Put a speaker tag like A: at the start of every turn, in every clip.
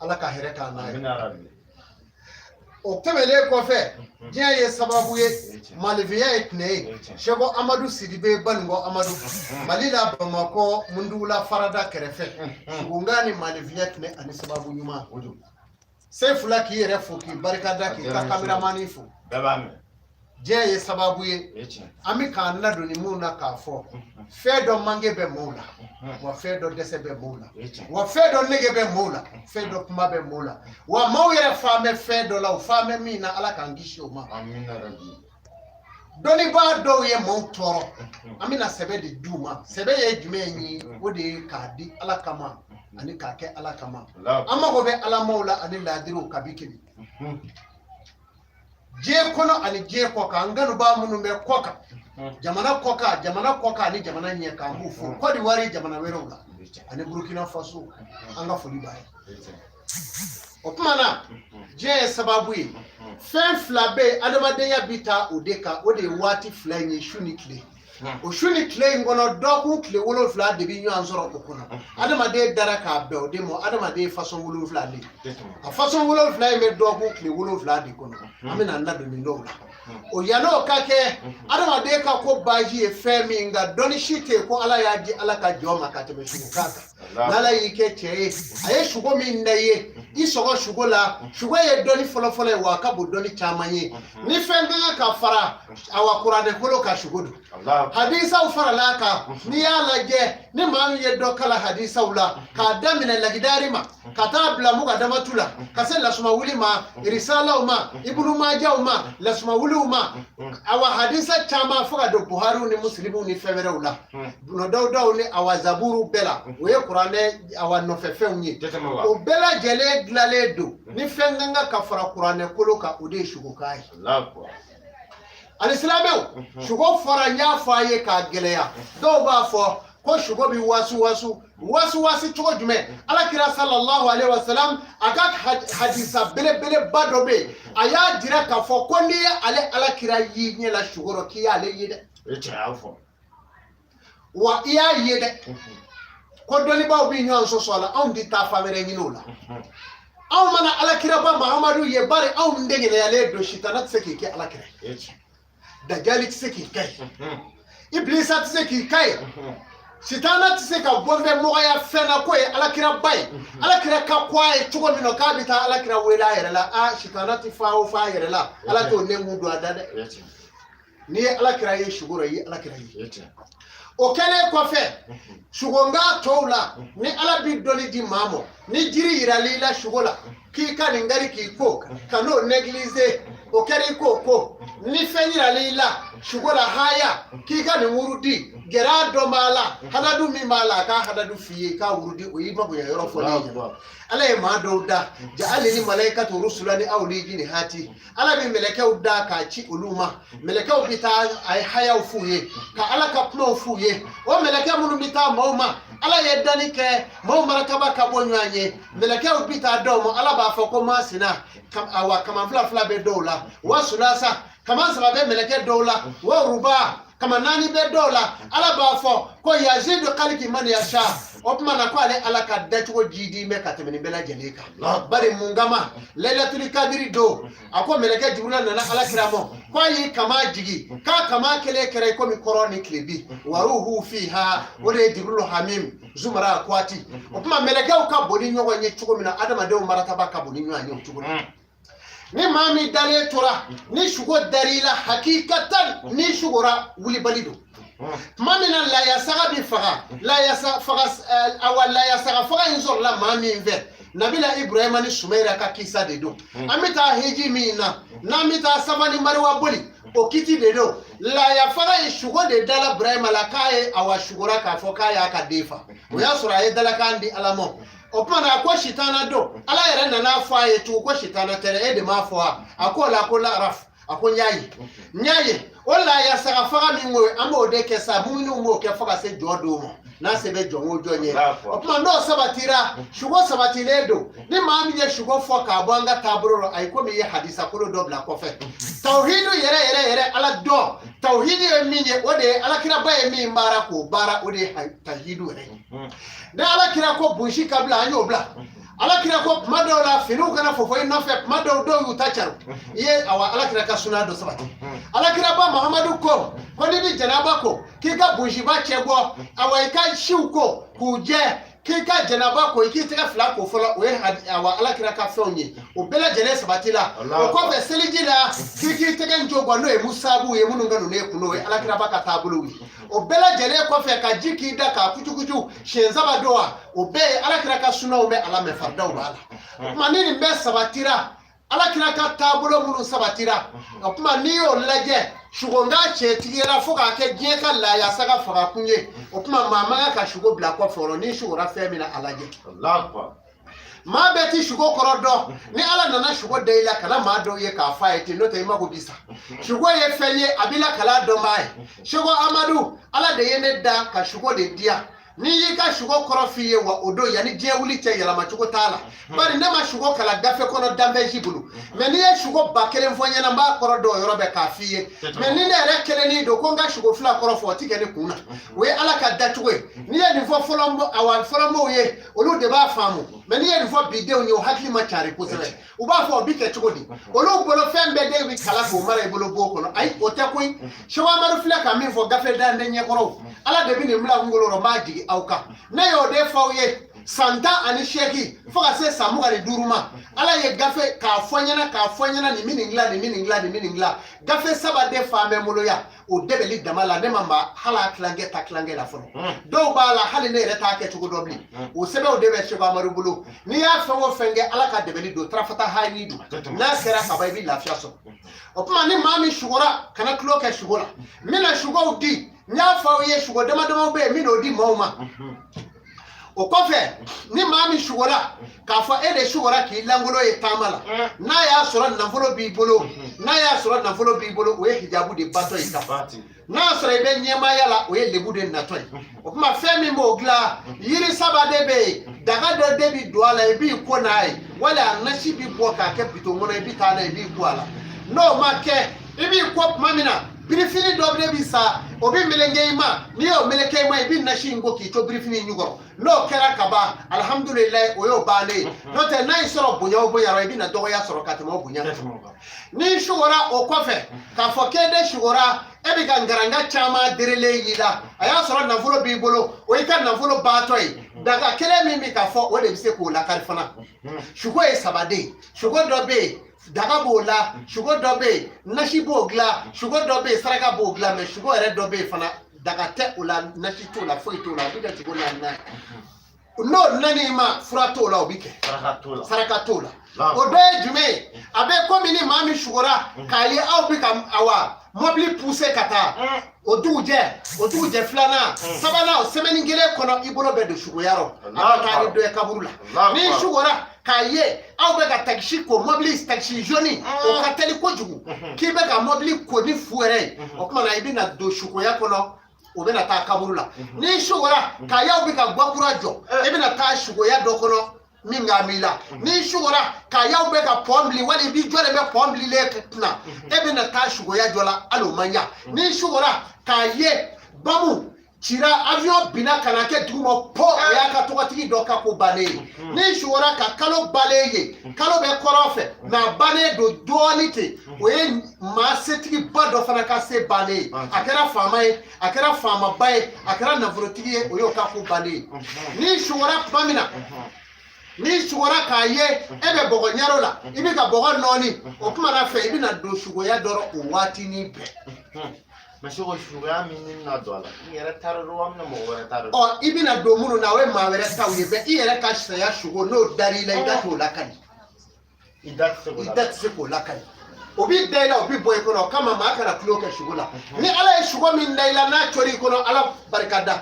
A: Ala ka hɛrɛ k'an n'a ye. O tɛmɛnen kɔfɛ, diɲɛ ye sababu ye, malifinya ye tɛnɛ ye. Seko Amadu Sidibe Banikɔ Amadu, Mali la Bamakɔ, Mundugula farada kɛrɛfɛ, sugunkan ni malifinya tɛnɛ ani sababu ɲuman. Sefula, k'i yɛrɛ fo, k'i barika da, k'i ka kameramani fo. Diɲɛ ye sababu ye, an bɛ k'an ladon ni mun na k'a fɔ fɛn dɔ manque bɛ maaw la, wa fɛn dɔ dɛsɛ bɛ maaw la, wa fɛn dɔ nege bɛ maaw la, fɛn dɔ kuma bɛ maaw la, wa maaw yɛrɛ fan bɛ fɛn dɔ la, u fan bɛ min na, Ala k'an kisi o ma. Dɔnnibaa dɔw ye maaw tɔɔrɔ. An bɛna sɛbɛ de d'u ma. Sɛbɛ ye jumɛn ye? O de ye k'a di Ala kama ani k'a kɛ Ala kama. An mago bɛ alamaw la ani laadiriw kabi kelen diɲɛ kɔnɔ ani diɲɛ kɔkan. An kanubaa minnu bɛ kɔkan, jamana kɔkan, jamana kɔkan ani jamana ɲɛ kan, an b'u fo. Kɔdiwari, jamana wɛrɛw la ani Burukina Faso, an ka foli b'a ye. O tuma na, diɲɛ ye sababu ye. Fɛn fila bɛ yen, adamadenya bi taa o de kan. O de ye waati fila in ye, su ni tile. O su ni tile in kɔnɔ, dɔgɔkun tile 7 de bɛ ɲɔgɔn sɔrɔ o kɔnɔ. Adamaden dara k'a bɛn o de ma. Adamaden façon 7 de ye. A façon 7 in bɛ dɔgɔkun tile 7 de kɔnɔ. An bɛna an da don nin dɔw la. O yann'o ka kɛ, adamaden ka ko base ye fɛn min, nka dɔnni si tɛ yen ko Ala y'a di Ala ka jɔn ma ka tɛmɛ sugukan kan. N'Ala y'i kɛ cɛ ye, a ye sugo min da i ye, i sɔgɔ sugo la. Sugo ye dɔnni fɔlɔfɔlɔ ye, wa a ka bon dɔnni caman ye. Ni fɛn ka kan ka fara awa kuranɛ kolo ka, sugo don. Hadisaw farala a kan. N'i y'a lajɛ, ni maa min ye dɔ kalan hadisaw la, k'a daminɛ lagidari ma ka taa bila mukadamatu la, ka se lasumawuli ma, risalaw ma, Ibunu Majaw ma, lasumawuliw ma, awa hadisa caman, fo ka don Buhariw ni Musilimuw ni fɛn wɛrɛw la, Dawudaw ni awa Zaburu bɛɛ la, o ye kuranɛ awa nɔfɛfɛnw ye. O bɛɛ lajɛlen dilanlen don ni fɛn kan ka fara kuranɛ kolo kan, o de ye sugokan ye. Ani silamɛw, sugo fɔra, n y'a fɔ a ye k'a gɛlɛya. Dɔw b'a fɔ ko sugo bɛ wasu wasu wasu wasu cogo jumɛn? Ala kira sallallahu alaihi wasallam, a ka hadisa belebeleba dɔ bɛ yen, a y'a jira k'a fɔ ko n'i ye ale ala kira y'i ɲɛ la sugo rɔ, k'i y'ale ye dɛ. Wa i y'a ye dɛ, ko dɔnnibaaw bɛ ɲɔgɔn sɔsɔ a la. Anw tɛ taa fan wɛrɛ ɲini o la. Anw mana alakiraba Mahamadu ye, bari anw dengɛnɛyalen don. Sitana tɛ se k'i kɛ alakira ye, dajali tɛ se k'i kɛ ye, ibilisa tɛ se k'i kɛ ye, sitana tɛ se ka bɔ fɛn mɔgɔya fɛn na k'o ye alakiraba ye. Alakira ka ko a ye cogo min na k'a bɛ taa alakira wele a yɛrɛ la, a sitana tɛ fa o fa a yɛrɛ la. Ala t'o nɛnkun don a da dɛ. N'i ye alakira ye sugo rɔ, i ye alakira ye. O kɛlen kɔfɛ, sugonka tɔw la, ni Ala bi dɔnni di maa ma, ni jiri yirali la sugo la k'i ka nin kari k'i ko ka n'o négliger, o kɛra i k'o ko. Ni fɛn yirali la sugo la, haya k'i ka nin wurudi, gɛrɛ dɔ b'a la, hadadu min b'a la, a k'a hadadu f'i ye, i k'a wurudi, o y'i magoya yɔrɔ fɔlen ye. Ala ye maa dɔw da, ja'alini malaikatu rusulani aw li jini hati. Ala bɛ mɛlɛkɛw da k'a ci olu ma. Mɛlɛkɛw bɛ taa a ye hayaw f'u ye, ka Ala ka kumaw f'u ye. O mɛlɛkɛ minnu bɛ taa maaw ma, Ala ye danni kɛ, maaw marakaba ka bɔ ɲɔgɔn ye. Mɛlɛkɛw bɛ taa dɔw ma, Ala b'a fɔ ko masina, awa kaman fila fila bɛ dɔw la, wa sulasa, kaman saba bɛ mɛlɛkɛ dɔw la, wa ruba, kaman naani bɛ dɔw la. Ala b'a fɔ ko yazidu kaliki man yasha. O tuma na ko ale Ala ka dacogo jidi bɛ ka tɛmɛ nin bɛɛ lajɛlen kan. Bari mun kama? Lailatul Kadiri don, a ko mɛlɛkɛ Jibirila nana ala kira ma ko a y'i kama jigi, k'a kama kelen kɛra i komi kɔrɔ ni tilebi, waruhu fiha. O de ye Jibirilu hamim zumara kwati. O tuma mɛlɛkɛw ka bon ni ɲɔgɔn ye cogo min na, adamadenw marataba ka bon ni ɲɔgɔn ye o cogo la. Ni maa min dalen tora, ni sugo dar'i la, hakikatan ni sugora, wulibali don. Tuma min na layasaga bi faga, layasa faga, awa layasaga faga in sɔrɔla maa min fɛ, Nabila Ibrahima ni Sumayira ka kisa de don. An bɛ taa hiji min na, n'an bɛ taa Safa ni Mariwa boli, o kiti de don. Laya faga in, sugo de dala Ibrahima la k'a ye, awa sugora k'a fɔ k'a y'a ka den fa. O y'a sɔrɔ a ye dalakan di Ala ma. O tuma na a ko sitana don. Ala yɛrɛ nana fɔ a ye tugun ko sitana tɛ dɛ, e de m'a fɔ wa? A ko la ko laraf, a ko n y'a ye, n y'a ye. O laya saga faga min ko, an b'o de kɛ sa, minnu b'o kɛ fo ka se jɔ don ma, n'a se bɛ jɔn o jɔn ye. O tuma n'o sabatira, sugo sabatilen don. Ni maa min ye sugo fɔ k'a bɔ an ka taabolo rɔ, ayi, komi i ye hadisa kolo dɔ bila kɔfɛ. Tawhidu yɛrɛ yɛrɛ yɛrɛ, Ala dɔn, tawhidu ye min ye, o de ye alakiraba ye min baara k'o baara, o de ye tawhidu yɛrɛ ye. Ni ala kira ko bonsi ka bila, an y'o bila. Ala kira ko kuma dɔw la finiw kana fofo i nɔfɛ, kuma dɔw dɔw y'u ta caro i ye. Awa, ala kira ka suna dɔ sabati. Ala kiraba Mahamadu ko ko n'i bɛ janaba ko, k'i ka bunsiba cɛ bɔ, awa, i ka siw ko k'u jɛ, k'i ka janaba ko, i k'i tɛgɛ fila ko fɔlɔ. O ye awa, ala kira ka fɛnw ye, o bɛɛ lajɛlen sabati la. O kɔfɛ, seliji la, k'i k'i tɛgɛ njo bɔ, n'o ye musabu ye, minnu ka ninnu ye kun, o ye ala kiraba ka taabolow ye. O bɛɛ lajɛlen kɔfɛ, ka ji k'i da k'a kucukucu siɲɛ saba don wa, o bɛɛ ye ala kira ka sunaw bɛ a la, mɛ faridaw b'a la. O tuma, ni nin bɛɛ sabatira, ala kira ka taabolo minnu sabatira, o tuma n'i y'o lajɛ, sugonka cɛtigiyara fo k'a kɛ diɲɛ ka laaya saga faga kun ye. O tuma, maa man kan ka sugo bila kɔfɛ o rɔ. N'i sugora fɛn min na, a lajɛ. Maa bɛɛ ti sugo kɔrɔ dɔn. Ni Ala nana sugo da i la, kana maa dɔw ye k'a f'a ye ten, n'o tɛ i mago bi sa. Sugo ye fɛn ye, a b'i lakala dɔnbaa ye. Seko Amadu, Ala de ye ne da ka sugo de diya. N'i y'i ka sugo kɔrɔ f'i ye wa, o don yanni diɲɛ wuli cɛ, yɛlɛmacogo t'a la, bari ne ma sugo kalan gafe kɔnɔ danfɛn si bolo. Mɛ n'i ye sugo 1000 fɔ n ɲɛna, n b'a kɔrɔ dɔn o yɔrɔ bɛɛ k'a f'i ye. Mɛ ni ne yɛrɛ kelennin don ko n ka sugo fila kɔrɔ fɔ, o ti kɛ ne kun na. O ye Ala ka dacogo ye. N'i ye nin fɔ fɔlɔ, awa, fɔlɔmɔgɔw ye, olu de b'a faamu. Mɛ n'i ye nin fɔ bidenw ye, o hakili ma cari kosɛbɛ. U b'a fɔ o bi kɛ cogo di? Olu bolo fɛn bɛɛ de bi kala k'o mara i bolo bon kɔnɔ. Ayi, o tɛ koyi. Seko Amadu filɛ ka min fɔ, gafe dan tɛ ɲɛkɔrɔw. Ala de bɛ nin bila n bolo rɔ, n b'a jigin aw kan. Ne y'o de fɔ aw ye san 18 fo ka se san 25 ma. Ala ye gafe k'a fɔ n ɲɛna, k'a fɔ n ɲɛna, nin bɛ nin dilan, nin bɛ nin dilan, nin bɛ nin dilan. Gafe saba de fan bɛ n bolo yan. O dɛbɛli dama la, ne ma maa hali a tilankɛ ta tilankɛ la fɔlɔ. Dɔw b'a la, hali ne yɛrɛ t'a kɛ cogo dɔn bilen. O sɛbɛnw de bɛ Seko Amadu bolo. N'i y'a fɛn o fɛn kɛ, Ala ka dɛbɛli don, tarafata hayi don, n'a kɛra ka ban, i bɛ lafiya sɔrɔ. O tuma, ni maa min sugora, kana tulo kɛ sugo la. N bɛna sugow di. N y'a fɔ aw ye, sugo dama damaw bɛ yen min n'o di maaw ma. O kɔfɛ, ni maa min sugora k'a fɔ e de sugora k'i lankolon ye taama la, n'a y'a sɔrɔ nafolo b'i bolo, n'a y'a sɔrɔ nafolo b'i bolo, o ye hijabu de batɔ ye kan. N'a y'a sɔrɔ i bɛ ɲɛmaaya la, o ye lebu de natɔ ye. O tuma, fɛn min b'o dilan, yiri saba de bɛ yen. Daga dɔ de bi don a la, i b'i ko n'a ye, wali a nasi bi bɔ k'a kɛ bitɔn kɔnɔ, i bi taa n'a ye, i b'i ko a la. N'o ma kɛ, i b'i ko tuma min na, birifini dɔ de bi sa, o bi meleke i ma. N'i y'o meleke i ma, i bi nasi in ko k'i to birifini in jukɔrɔ. N'o kɛra ka ban, alihamudulilayi, o y'o bannen ye. N'o tɛ, n'a y'i sɔrɔ bonya o bonya rɔ, i bɛna dɔgɔya sɔrɔ ka tɛmɛ o bonya kan. N'i sugora o kɔfɛ k'a fɔ k'e de sugora, e bɛ ka ngaranga caman derelen y'i la, a y'a sɔrɔ nafolo b'i bolo, o y'i ka nafolo baatɔ ye. Daga kelen min bɛ ka fɔ, o de bɛ se k'o lakari fana. Sugo ye saba de ye. Sugo dɔ bɛ yen, daga b'o la. Sugo dɔ bɛ yen, nasi b'o dilan. Sugo dɔ bɛ yen, saraka b'o dilan. Mɛ sugo yɛrɛ dɔ bɛ yen fana, daga tɛ o la, nasi t'o la, foyi t'o la. A bɛ kɛ sugo naaninan ye. N'o nan'i ma, fura t'o la, o bɛ kɛ saraka t'o la. O dɔ ye jumɛn ye? A bɛ komi ni maa min sugora k'a ye aw bɛ ka, awa, mɔbili puse ka taa, o dugujɛ, o dugujɛ filanan, sabanan, o semaine kelen kɔnɔ, i bolo bɛ don sugoya rɔ, a bɛ taa ni dɔ ye kaburu la. N'i sugora k'a ye aw bɛ ka takisi ko, mɔbili takisi jaune, o ka teli kojugu, k'i bɛ ka mɔbili ko ni fu yɛrɛ ye, o tuma na i bɛna don sugoya kɔnɔ, o bɛna taa kaburu la. N'i sugora k'a ye aw bɛ ka gakura jɔ, i bɛna taa sugoya dɔ kɔnɔ min ka m'i la. N'i sugora k'a y'aw bɛ ka pɔn bili, wali i b'i jɔlen bɛ pɔn bililen kunna, e bɛna taa sugoya jɔ la, hali o ma ɲa. N'i sugora k'a ye bamu cira, avion binna ka na kɛ duguma pɔ, o y'a ka tɔgɔtigi dɔ ka ko bannen ye. N'i sugora ka kalo balen ye, kalo bɛ kɔrɔn fɛ mɛ a bannen don dɔɔnin ten, o ye maa setigiba dɔ fana ka se bannen ye. A kɛra faama ye, a kɛra faamaba ye, a kɛra nafolotigi ye, o y'o ka ko bannen ye. N'i sugora tuma min na, n'i sugora k'a ye e bɛ bɔgɔ ɲaro la, i bɛ ka bɔgɔ nɔɔni, o tuma na fɛ i bɛna don sugoya dɔ rɔ o waatinin bɛɛ.
B: Mɛ seko, sugoya min ni bɛna don a la, n yɛrɛ ta de don wa, n bɛna mɔgɔ wɛrɛ ta de don?
A: Ɔ, i bɛna don minnu na, o ye maa wɛrɛ taw ye. Mɛ i yɛrɛ ka saya sugo, n'o dar'i la, i da t'o lakali.
B: I da tɛ se k'o
A: I da tɛ se k'o lakali. O b'i da i la, o b'i bɔ i kɔnɔ. O kama, maa kana tulon kɛ sugo la. Ni Ala ye sugo min da i la, n'a cori i kɔnɔ, Ala barika da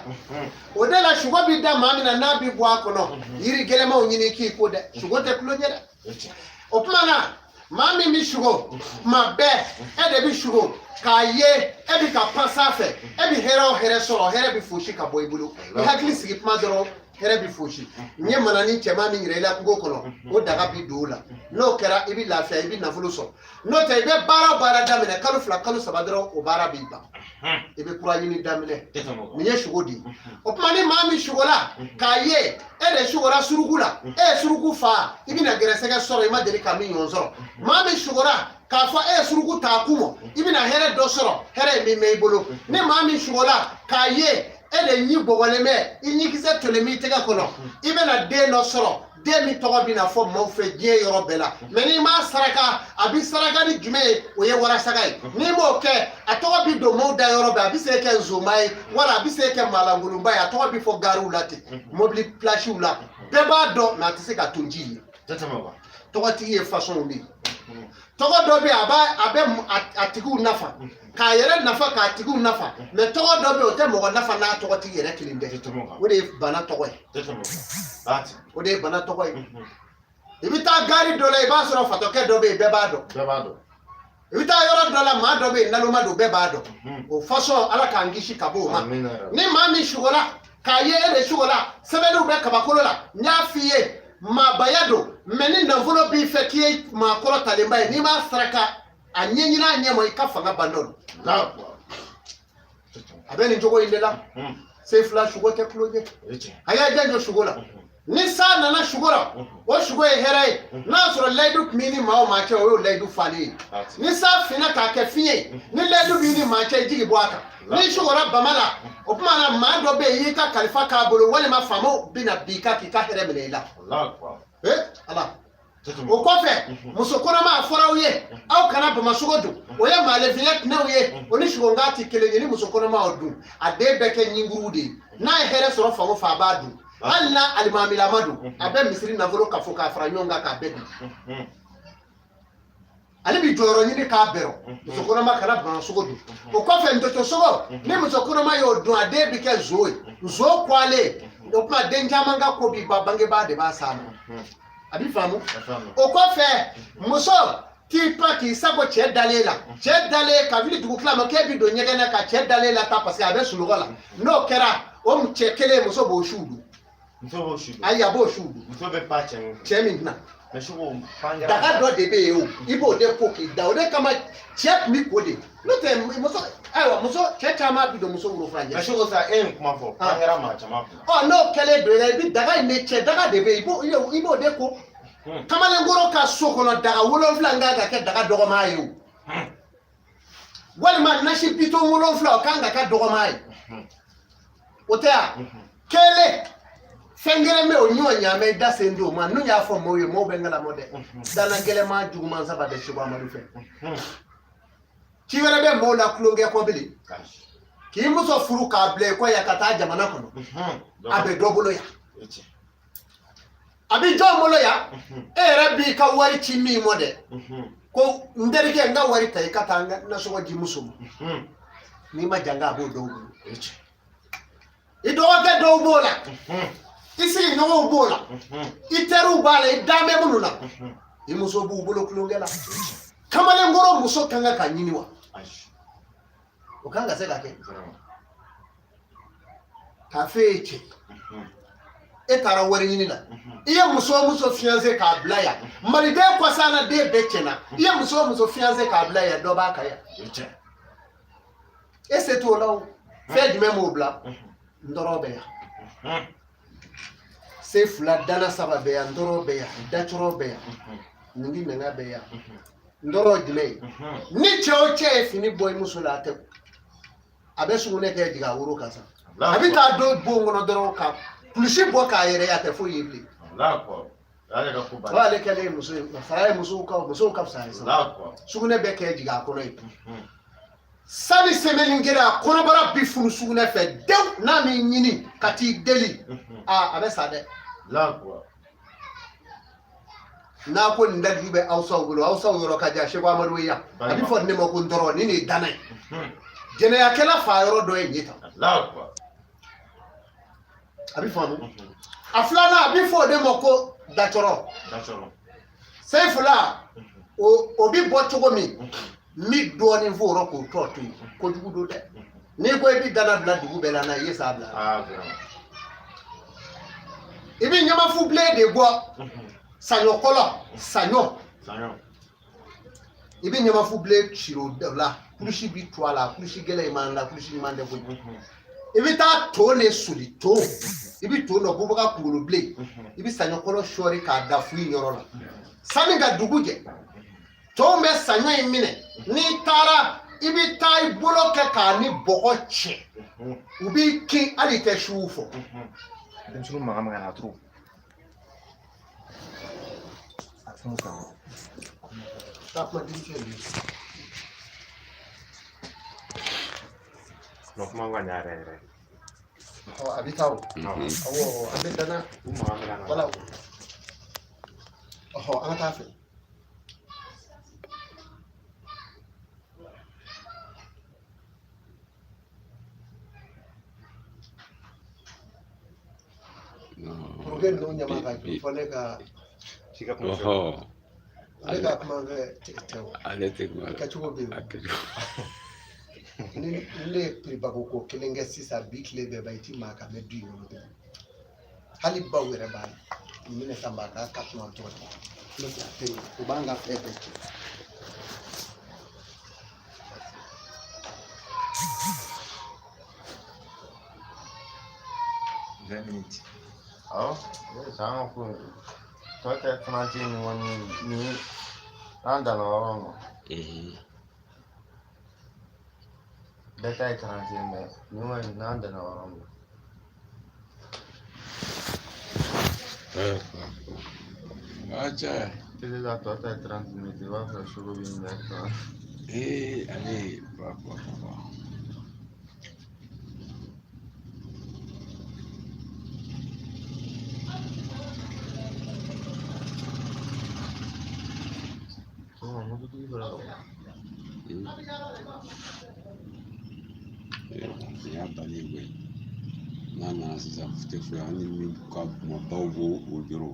A: o de la. Sugo b'i da maa min na, n'a b'i bɔ a kɔnɔ, yiri gɛlɛmanw ɲini k'i ko dɛ. Sugo tɛ tulon ye dɛ. O tuma na, maa min bɛ sugo tuma bɛɛ, e de bɛ sugo k'a ye e bɛ ka pan sanfɛ, e bɛ hɛrɛ o hɛrɛ sɔrɔ, hɛrɛ bɛ fosi ka bɔ i bolo. I hakili sigi kuma dɔrɔn. Hɛrɛ bi fosi. N ye manani cɛman min yira i la kungo kɔnɔ, o daga bi don o la. N'o kɛra, i bi lafiya, i bi nafolo sɔrɔ. N'o tɛ, i bɛ baara o baara daminɛ, kalo 2, kalo 3 dɔrɔn, o baara b'i ban, i bɛ kura ɲini daminɛ. Nin ye sugo de ye. O tuma, ni maa min sugola k'a ye e de sugora suruku la, e ye suruku fa, i bɛna gɛrɛsɛgɛ sɔrɔ i ma deli ka min ɲɔgɔn sɔrɔ. Maa min sugora k'a fɔ e ye suruku ta kun mɔ, i bɛna hɛrɛ dɔ sɔrɔ, hɛrɛ ye min bɛ i bolo. Ni maa min sugola k'a ye e de ɲi bɔgɔlen bɛ, i ɲikisɛ tolen b'i tɛgɛ kɔnɔ, i bɛna den dɔ sɔrɔ, den min tɔgɔ bɛna fɔ maaw fɛ diɲɛ yɔrɔ bɛɛ la. Mɛ n'i m'a saraka, a bɛ saraka ni jumɛn ye? O ye warasaga ye. N'i m'o kɛ, a tɔgɔ bɛ don maaw da yɔrɔ bɛɛ. A bɛ se kɛ nzonba ye, wala a bɛ se kɛ maalankolonba ye. A tɔgɔ bɛ fɔ gariw la ten, mobili pilasiw la, bɛɛ b'a dɔn, mɛ a tɛ se ka to ji ye. Tɔgɔtigi ye fasɔnw de ye. Tɔgɔ dɔ bɛ yen, a b'a a bɛ a tigiw nafa, k'a yɛrɛ nafa, k'a tigiw nafa. Mɛ tɔgɔ dɔ bɛ yen, o tɛ mɔgɔ nafa n'a tɔgɔtigi yɛrɛ kelen tɛ. O de ye bana tɔgɔ ye. O de ye bana tɔgɔ ye. I bɛ taa gari dɔ la, i b'a sɔrɔ fatɔkɛ dɔ bɛ yen, bɛɛ b'a dɔn. I bɛ taa yɔrɔ dɔ la, maa dɔ bɛ yen, naloma don, bɛɛ b'a dɔn. O fasɔn, Ala k'an kisi ka bɔ o ma. Ni maa min sugola k'a ye e de sugola, sɛbɛnniw bɛ kabakolo la. N y'a f'i ye, maabaya don, mɛ ni nafolo b'i fɛ k'i ye maa kɔrɔtalenba ye, n'i m'a saraka a ɲɛɲini a ɲɛ ma, i ka fanga ban dɔ don. A bɛ nin cogo in de la. Sefula, sugo tɛ tulo ɲɛ. A y'a janjo sugo la. Ni san nana sugo la, o sugo ye hɛrɛ ye. N'a sɔrɔ layidu tun b'i ni maa o maa cɛ, o y'o layidu falen ye. Ni san finna k'a kɛ fiɲɛ ye, ni layidu b'i ni maa cɛ, i jigi bɔ a kan. Ni sugora bama la, o tuma na maa dɔ bɛ yen, i y'i ka kalifa k'a bolo, walima faamaw bɛna bin i kan k'i ka hɛrɛ minɛ i la. Ee Ala! O kɔfɛ, muso kɔnɔma, a fɔra aw ye, aw kana bamasogo dun. O ye maalenfinya tɛnɛw ye, o ni sugonka tɛ kelen ye. Ni muso kɔnɔma y'o dun, a den bɛ kɛ ɲinkuru de ye. N'a ye hɛrɛ sɔrɔ fan o fan, a b'a dun. Hali n'a alimamilama don, a bɛ misiri nafolo ka fɔ k'a fara ɲɔgɔn kan k'a bɛɛ dun. Ale bi jɔyɔrɔ ɲini k'a bɛrɔ. Muso kɔnɔma kana bamasogo dun. O kɔfɛ, ntotosogo, ni muso kɔnɔma y'o dun, a den bi kɛ zo ye, zo kɔalen. O tuma, den caman ka ko bi ba bangebaa de b'a s'a ma. A bi faamu. O kɔfɛ, muso t'i pan k'i sago cɛ dalen la, cɛ dalen kabini dugu tila ma, k'e bi don ɲɛgɛn na ka cɛ dalen la ta, parce que a bɛ sunɔgɔ la. N'o kɛra, o cɛ kelen, muso b'o su dun.
B: Muso b'o su dun.
A: Ayi, a b'o su dun.
B: Muso bɛ pan cɛ min kun.
A: Cɛ min tɛna.
B: Mɛ sugo pan kɛra.
A: Daga dɔ de bɛ yen, o i b'o de ko k'i da. O de kama cɛ tun bɛ ko de, n'o tɛ muso, ayiwa, muso cɛ caman bi don muso woro fura
B: Mɛ
A: ɲɛ.
B: sugo sa, e ye nin kuma fɔ, pan kɛra maa caman kun.
A: Ɔ, n'o kɛlen don i la, i bi daga in de cɛ, daga de bɛ yen, i b'o de ko. Kamalenkɔrɔ ka so kɔnɔ, daga 7 kan ka kɛ daga dɔgɔma ye o, walima nasi bitɔn 7, o kan ka kɛ dɔgɔma ye. O tɛ yan kelen fɛn kelen bɛ o ɲɔ ɲaamɛ, i da sen don o ma. N'u y'a fɔ maaw ye, maaw bɛ ŋalamɔ dɛ. Dana gɛlɛma juguman saba bɛ Seko Amadu fɛ. Ci wɛrɛ bɛ maaw la tulonkɛ kɔ bilen, k'i muso furu k'a bila i kɔ yan ka taa jamana kɔnɔ. A bɛ dɔ bolo yan, a bɛ jɔn bolo yan? E yɛrɛ b'i ka wari ci min mɔ dɛ, ko n terikɛ, n ka wari ta, i ka taa n ka nasɔngɔ di muso ma. N'i ma janga, a b'o dɔw bolo. I dɔgɔkɛ dɔw b'o la, i sigiɲɔgɔnw b'o la, i teriw b'a la, i danbɛ minnu na, i muso b'u bolo tulonkɛ la. Kamalenkɔrɔ muso kan ka ɲini wa? O kan ka se ka kɛ k'a f'e ye cɛ, e taara wari ɲini na, i ye muso o muso fiancé k'a bila yan, maliden kɔsa na, den bɛɛ tiɲɛna. I ye muso o muso fiancé k'a bila yan, dɔ b'a kan yan. E se t'o la. O fɛn jumɛn b'o bila? N tɔɔrɔ bɛ yan, se fila dana saba bɛ yan, n tɔɔrɔ bɛ yan, dacɔrɔ bɛ yan, ningi nanga bɛ yan. N tɔɔrɔ jumɛn ye? Ni cɛ o cɛ ye fini bɔ i muso la, a tɛ, a bɛ sugunɛ kɛ jigin a woro kan sa, a bɛ taa don bon kɔnɔ dɔrɔn ka kulusi bɔ k'a yɛrɛ ye, a tɛ foyi ye bilen. O y'ale kɛlen ye muso ye, fara ye. Musow ka fisa ye sa. Sugunɛ bɛ kɛ jigin a kɔnɔ ye. Sani semaine kelen, a kɔnɔbara bi funu sugunɛ fɛ dewu. N'a m'i ɲini ka t'i deli, aa, a bɛ sa dɛ. N'a ko nin dalilu bɛ awsaw bolo, awsaw yɔrɔ ka jan. Seko Amadu ye yan, a bɛ fɔ ne ma ko n tɔɔrɔ ni nin ye dana ye. Jɛnɛyakɛla fa yɔrɔ dɔ ye nin ye tan. A bɛ faamu. A filanan, a bɛ fɔ o de ma ko dacɔrɔ. Sefula, o bɛ bɔ cogo min, n bɛ dɔɔnin fɔ o rɔ k'o tɔ to yen. Kojugu don dɛ. N'i ko i bɛ dana bila dugu bɛɛ la, na i ye sa bila. I bɛ ɲamafubilen de bɔ saɲɔkɔlɔ saɲɔ i bɛ ɲamafubilen siri o la kulusi bi to a la kulusi gɛlɛn in man la kulusi ɲuman tɛ koyi i bɛ taa to de soli to i bɛ to dɔ bubaga kunkolo bilen i bɛ saɲɔkɔlɔ sɔɔri k'a da fu in yɔrɔ la sani ka dugu jɛ tɔw bɛ saɲɔ in minɛ n'i taara i bɛ taa i bolo kɛ k'a ni bɔgɔ cɛ u b'i kin hali i tɛ suw fɔ.
C: Denmisɛnninw maga maga na trop. A fɛnw ta.
A: Taa kuma denmisɛnnin ye.
B: Non, kuma ka ɲa yɛrɛ yɛrɛ.
A: Ɔ a bɛ taa o. Awɔ an bɛ danna.
B: U maga maga na.
A: Wala. Ɔhɔ an ka taa fɛ. Puruke ninnu ɲama ka ju fɔ ne ka
B: K'i ka kuma fɛ.
A: Ne ka kuma fɛ tɛ o.
D: Ale tɛ kuma.
A: A kɛcogo bɛ yen.
D: A kɛcogo.
A: Ni ne ye piribako ko kelen kɛ sisan bi tile bɛɛ ba i ti maa kan mɛn du in kɔnɔ tugun. Hali baw yɛrɛ b'a minɛ ka maa k'a ka kuma tɔgɔ di. N'o tɛ a tɛ ɲɛ o b'an ka fɛn bɛɛ tiɲɛ.
C: Minutes.
B: Awɔ, ne san ka ko tɔ kɛ trente ni kɔni ni an danna yɔrɔ min ma. Bɛɛ ta ye trente ye mɛ nin kɔni n'an danna yɔrɔ min ma.
D: Aja.
B: Tele la tɔ ta ye 30 minutes i b'a sɔrɔ sugu b'i ɲɛ kan.
D: Ee ale ba ba ba.
B: Mototigi fɔlɔ.
D: Nin y'a bannen koyi. N'a nana sisan tɛ foyi an ni min ka kumabaw b'o o jɔrɔ.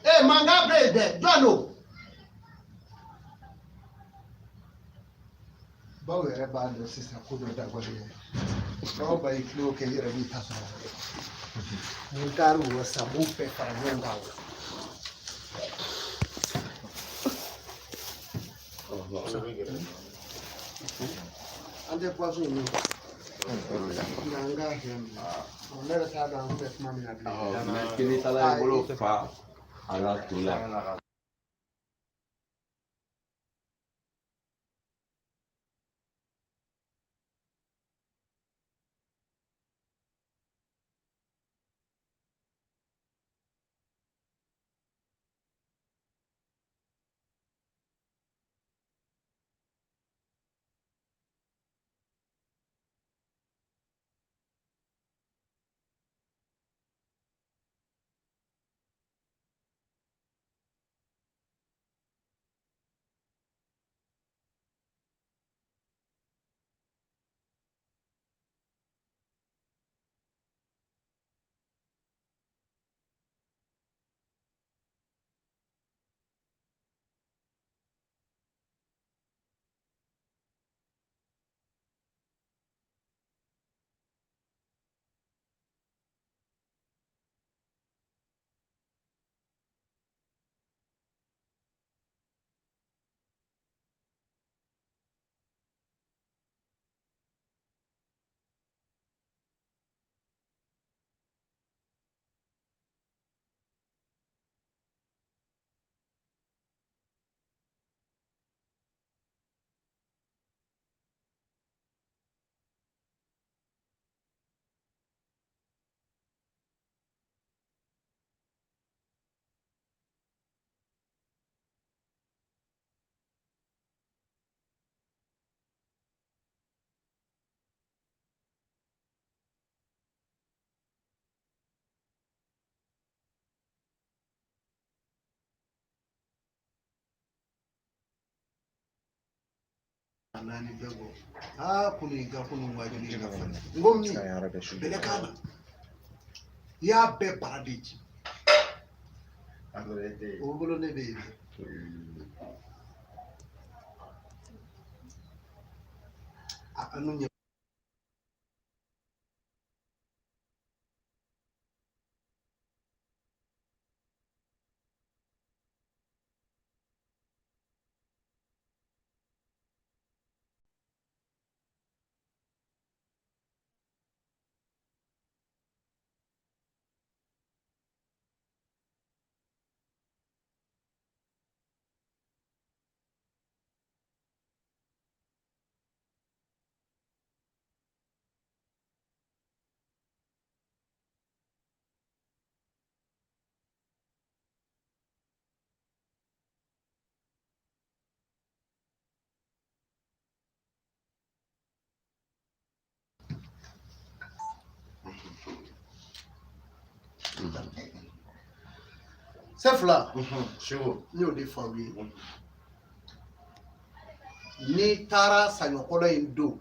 A: Ee mankan bɛ yen dɛ jɔn don? Baw yɛrɛ b'a dɔn sisan ko dɔ dabɔlen ye. Baw ba y'i tulo kɛ i yɛrɛ b'i ta sɔrɔ. Mun taar'u rɔ sisan b'u bɛɛ fara ɲɔgɔn kan o. An tɛ boisson in min. Nka an k'a fɛn minɛ. Ne yɛrɛ t'a dɔn an bɛ kuma min na bilen.
D: Mɛ kini taala i bolo fa a la to la.
A: Naani bɛɛ bɔ aa kunu i ka kunu wajuli i ka fɛn n ko min bɛlɛ k'a la i y'a bɛɛ bara de ci. O bolo ne bɛ yen. A anu ɲɛ. Sɛfila, n y'o de fɔ aw ye. N'i taara saɲɔkɔlɔ in don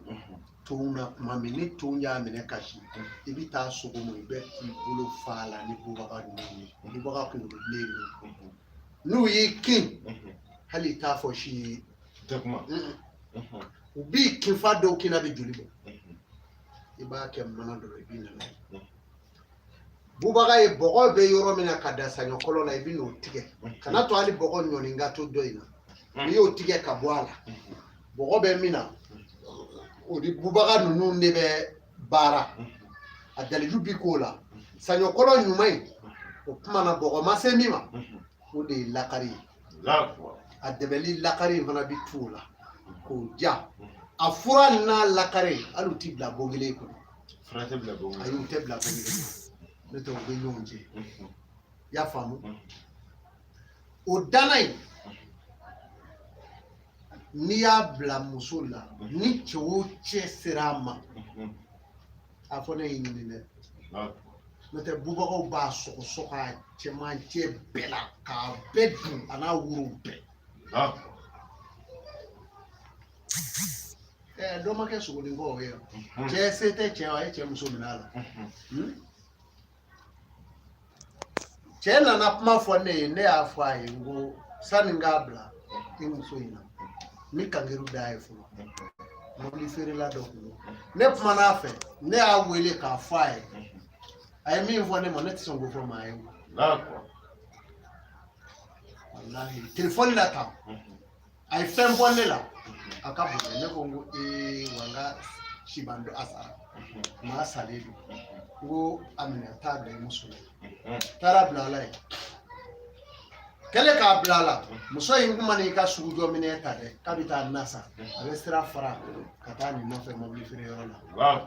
A: tonw na tuma min ni ton y'a minɛ ka si, i bɛ taa sogo mun, i bɛ t'i bolo fa a la ni bubaga ninnu ye, bubaga kunkolo bilen ninnu. N'u y'i kin, hali i t'a fɔ si ye. U b'i kin f'a dɔw kinna bɛ joli bɔ. I b'a kɛ mana dɔ la, i bɛ na n'a ye. Bubaga ye bɔgɔ bɛ yɔrɔ min na ka da saɲɔkɔlɔ la, i bɛ n'o tigɛ. Kana to hali bɔgɔ ɲɔni ka to dɔ in na. N'i y'o tigɛ ka bɔ a la, bɔgɔ bɛ min na, o ni bubaga ninnu de bɛ baara. A daliju bi k'o la. Saɲɔkɔlɔ ɲuman in, o tuma na bɔgɔ ma se min ma, o de ye lakari ye. A dɛbɛli lakari in fana bi tu o la k'o ja. A fura n'a lakari, hali u ti bila bon kelen kɔnɔ.
B: Fura tɛ bila bon kelen.
A: Ayi, u tɛ bila bon kelen kɔnɔ. N'o tɛ u bɛ ɲɔgɔn jɛ. I y'a faamu? O dana in, n'i y'a bila muso la, ni cɛ o cɛ sera a ma, a fɔ ne y'i ɲini dɛ. N'o tɛ bubagaw b'a sɔgɔsɔgɔ a cɛmancɛ bɛɛ la k'a bɛɛ dun, a n'a worow bɛɛ. Dɔ ma kɛ sogonin kɔ o ye. Cɛ se tɛ cɛ, a ye cɛ muso minɛ a la. Cɛ nana kuma fɔ ne ye, ne y'a fɔ a ye n ko sani n k'a bila i muso in na, n bɛ kangeru d'a ye fɔlɔ. Mobili feerela dɔ kun don. Ne kumana a fɛ, ne y'a wele k'a fɔ a ye. A ye min fɔ ne ma, ne tɛ sɔn k'o fɔ maa ye. Walahi, telefɔni la tan. A ye fɛn fɔ ne la, a ka bon. Ne ko n ko ee, wa n ka siban dɔ a sara, maa salen don. N ko a minɛ, taa bila i muso la. Taara bila a la yen. Kɛlen k'a bila a la, muso in kun mana i ka sugujɔ minɛn ta dɛ, k'a bɛ taa na san, a bɛ sira fara ka taa nin nɔfɛ mobili feere yɔrɔ la.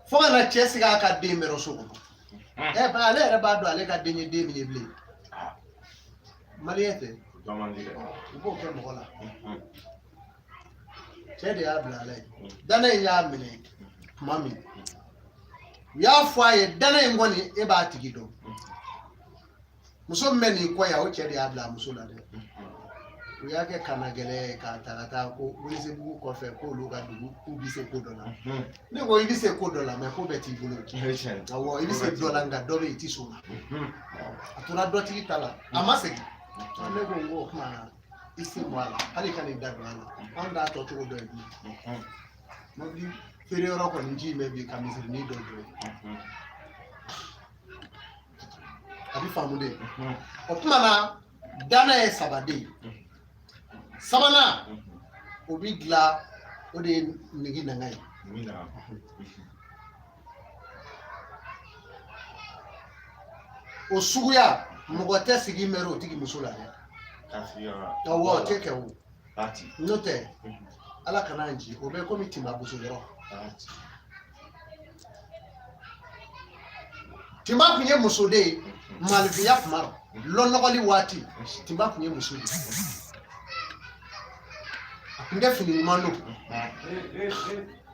A: Fo ka na cɛ sigi a ka den bɛrɛ so kɔnɔ. Ɛ, ba ale yɛrɛ b'a dɔn ale ka den ye den min ye bilen. Maliyɛn tɛ, u b'o kɛ mɔgɔ la. Cɛ de y'a bila a la yen. Dana in y'a minɛ tuma min, u y'a fɔ a ye, dana in kɔni, e b'a tigi dɔn. Muso min bɛ nin kɔ yan, o cɛ de y'a bila a muso la dɛ. U y'a kɛ kana gɛlɛn ye k'a ta ka taa ko Welesebugu kɔfɛ, k'olu ka dugu, k'u bɛ se ko dɔ la. Ne ko i bɛ se ko dɔ la, mɛ ko bɛɛ t'i bolo. Awɔ, i bɛ se dɔ la, nka dɔ bɛ yen i tɛ sɔn o ma. A tora dɔtigi ta la, a ma segin. Ne ko n ko o tuma i sen bɔ a la, hali ka n'i da don a la, anw t'a tɔ cogo dɔ ye bilen. Mobili feere yɔrɔ kɔni ji bɛ bi ka misirinin dɔ jɔ yen. A bɛ faamu de. O tuma na, dana ye saba de ye. Sabanan, o bɛ dilan, o de ye nigi nanga ye. O suguya, mɔgɔ tɛ sigi mɛrɛ o tigi muso la dɛ. Awɔ, o tɛ kɛ o. N'o tɛ, Ala kana an ci, o bɛ komi tinba boso yɔrɔ. Tinba tun ye muso de ye maalifinya tuma rɔ, lɔnɔgɔli waati, tinba tun ye muso de ye. A tun tɛ fini ɲuman don.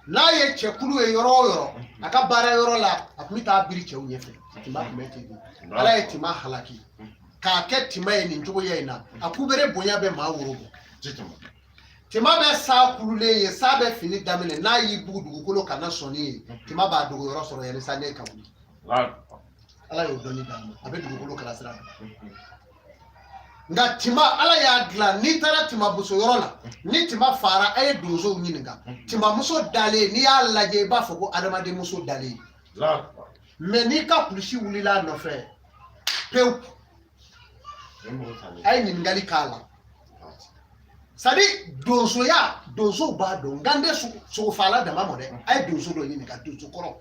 A: N'a ye cɛkulu ye yɔrɔ o yɔrɔ, a ka baara yɔrɔ la, a tun bɛ taa biri cɛw ɲɛfɛ. Tinba tun bɛ ten de. Ala ye tinba halaki k'a kɛ tinba ye nin cogoya in na. A kubere bonya bɛ maa woro bɔ. Tima bɛ sa kululen ye, sa bɛ fini daminɛ, n'a y'i bugu dugukolo kana sɔnni ye, tima b'a dogo yɔrɔ sɔrɔ yanni sa ne ka wuli. Ala y'o dɔnni d'a ma, a bɛ dugukolo kalasira dɔn. Nka tima, Ala y'a dilan, n'i taara timamuso yɔrɔ la, ni tima fara, a ye donsow ɲininka, timamuso dalen, n'i y'a lajɛ, i b'a fɔ ko adamadenmuso dalen. Mais n'i ka kulusi wulila a nɔfɛ pewu, a ye ɲininkali k'a la. C'est-à-dire donsoya, donsow b'a dɔn. Nka n tɛ sogofala dama mɔ dɛ. A ye donso dɔ ɲininka, donso kɔrɔ,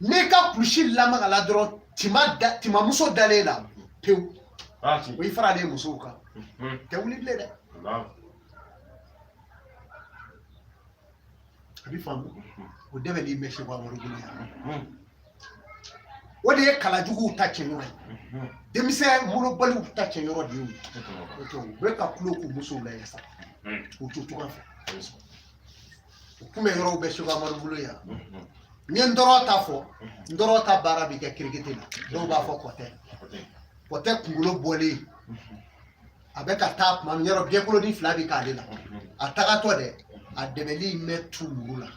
A: n'i ka kulusi lamagala dɔrɔn, tima da, timamuso dalen la pewu, o y'i faralen musow kan, tɛ wuli bilen dɛ. A bɛ faamu. O dɛmɛli bɛ Seko Amadu bolo yan. O de ye kalajuguw ta cɛyɔrɔ ye, denmisɛn molobaliw ta cɛyɔrɔ de ye o ye. U bɛ ka kulo k'u musow la sa, k'u to tunga fɛ. O kunbɛ yɔrɔw bɛ Seko Amadu bolo yan. N ye ntɔrɔ ta fɔ, ntɔrɔ ta baara bɛ kɛ kirikiti la. Dɔw b'a fɔ kɔtɛ, kɔtɛ kunkolo bɔlen, a bɛ ka taa tuma min, yɔrɔ biɲɛkolonin fila bɛ k'ale la, a tagatɔ dɛ, a dɛbɛli in bɛ tu muru la.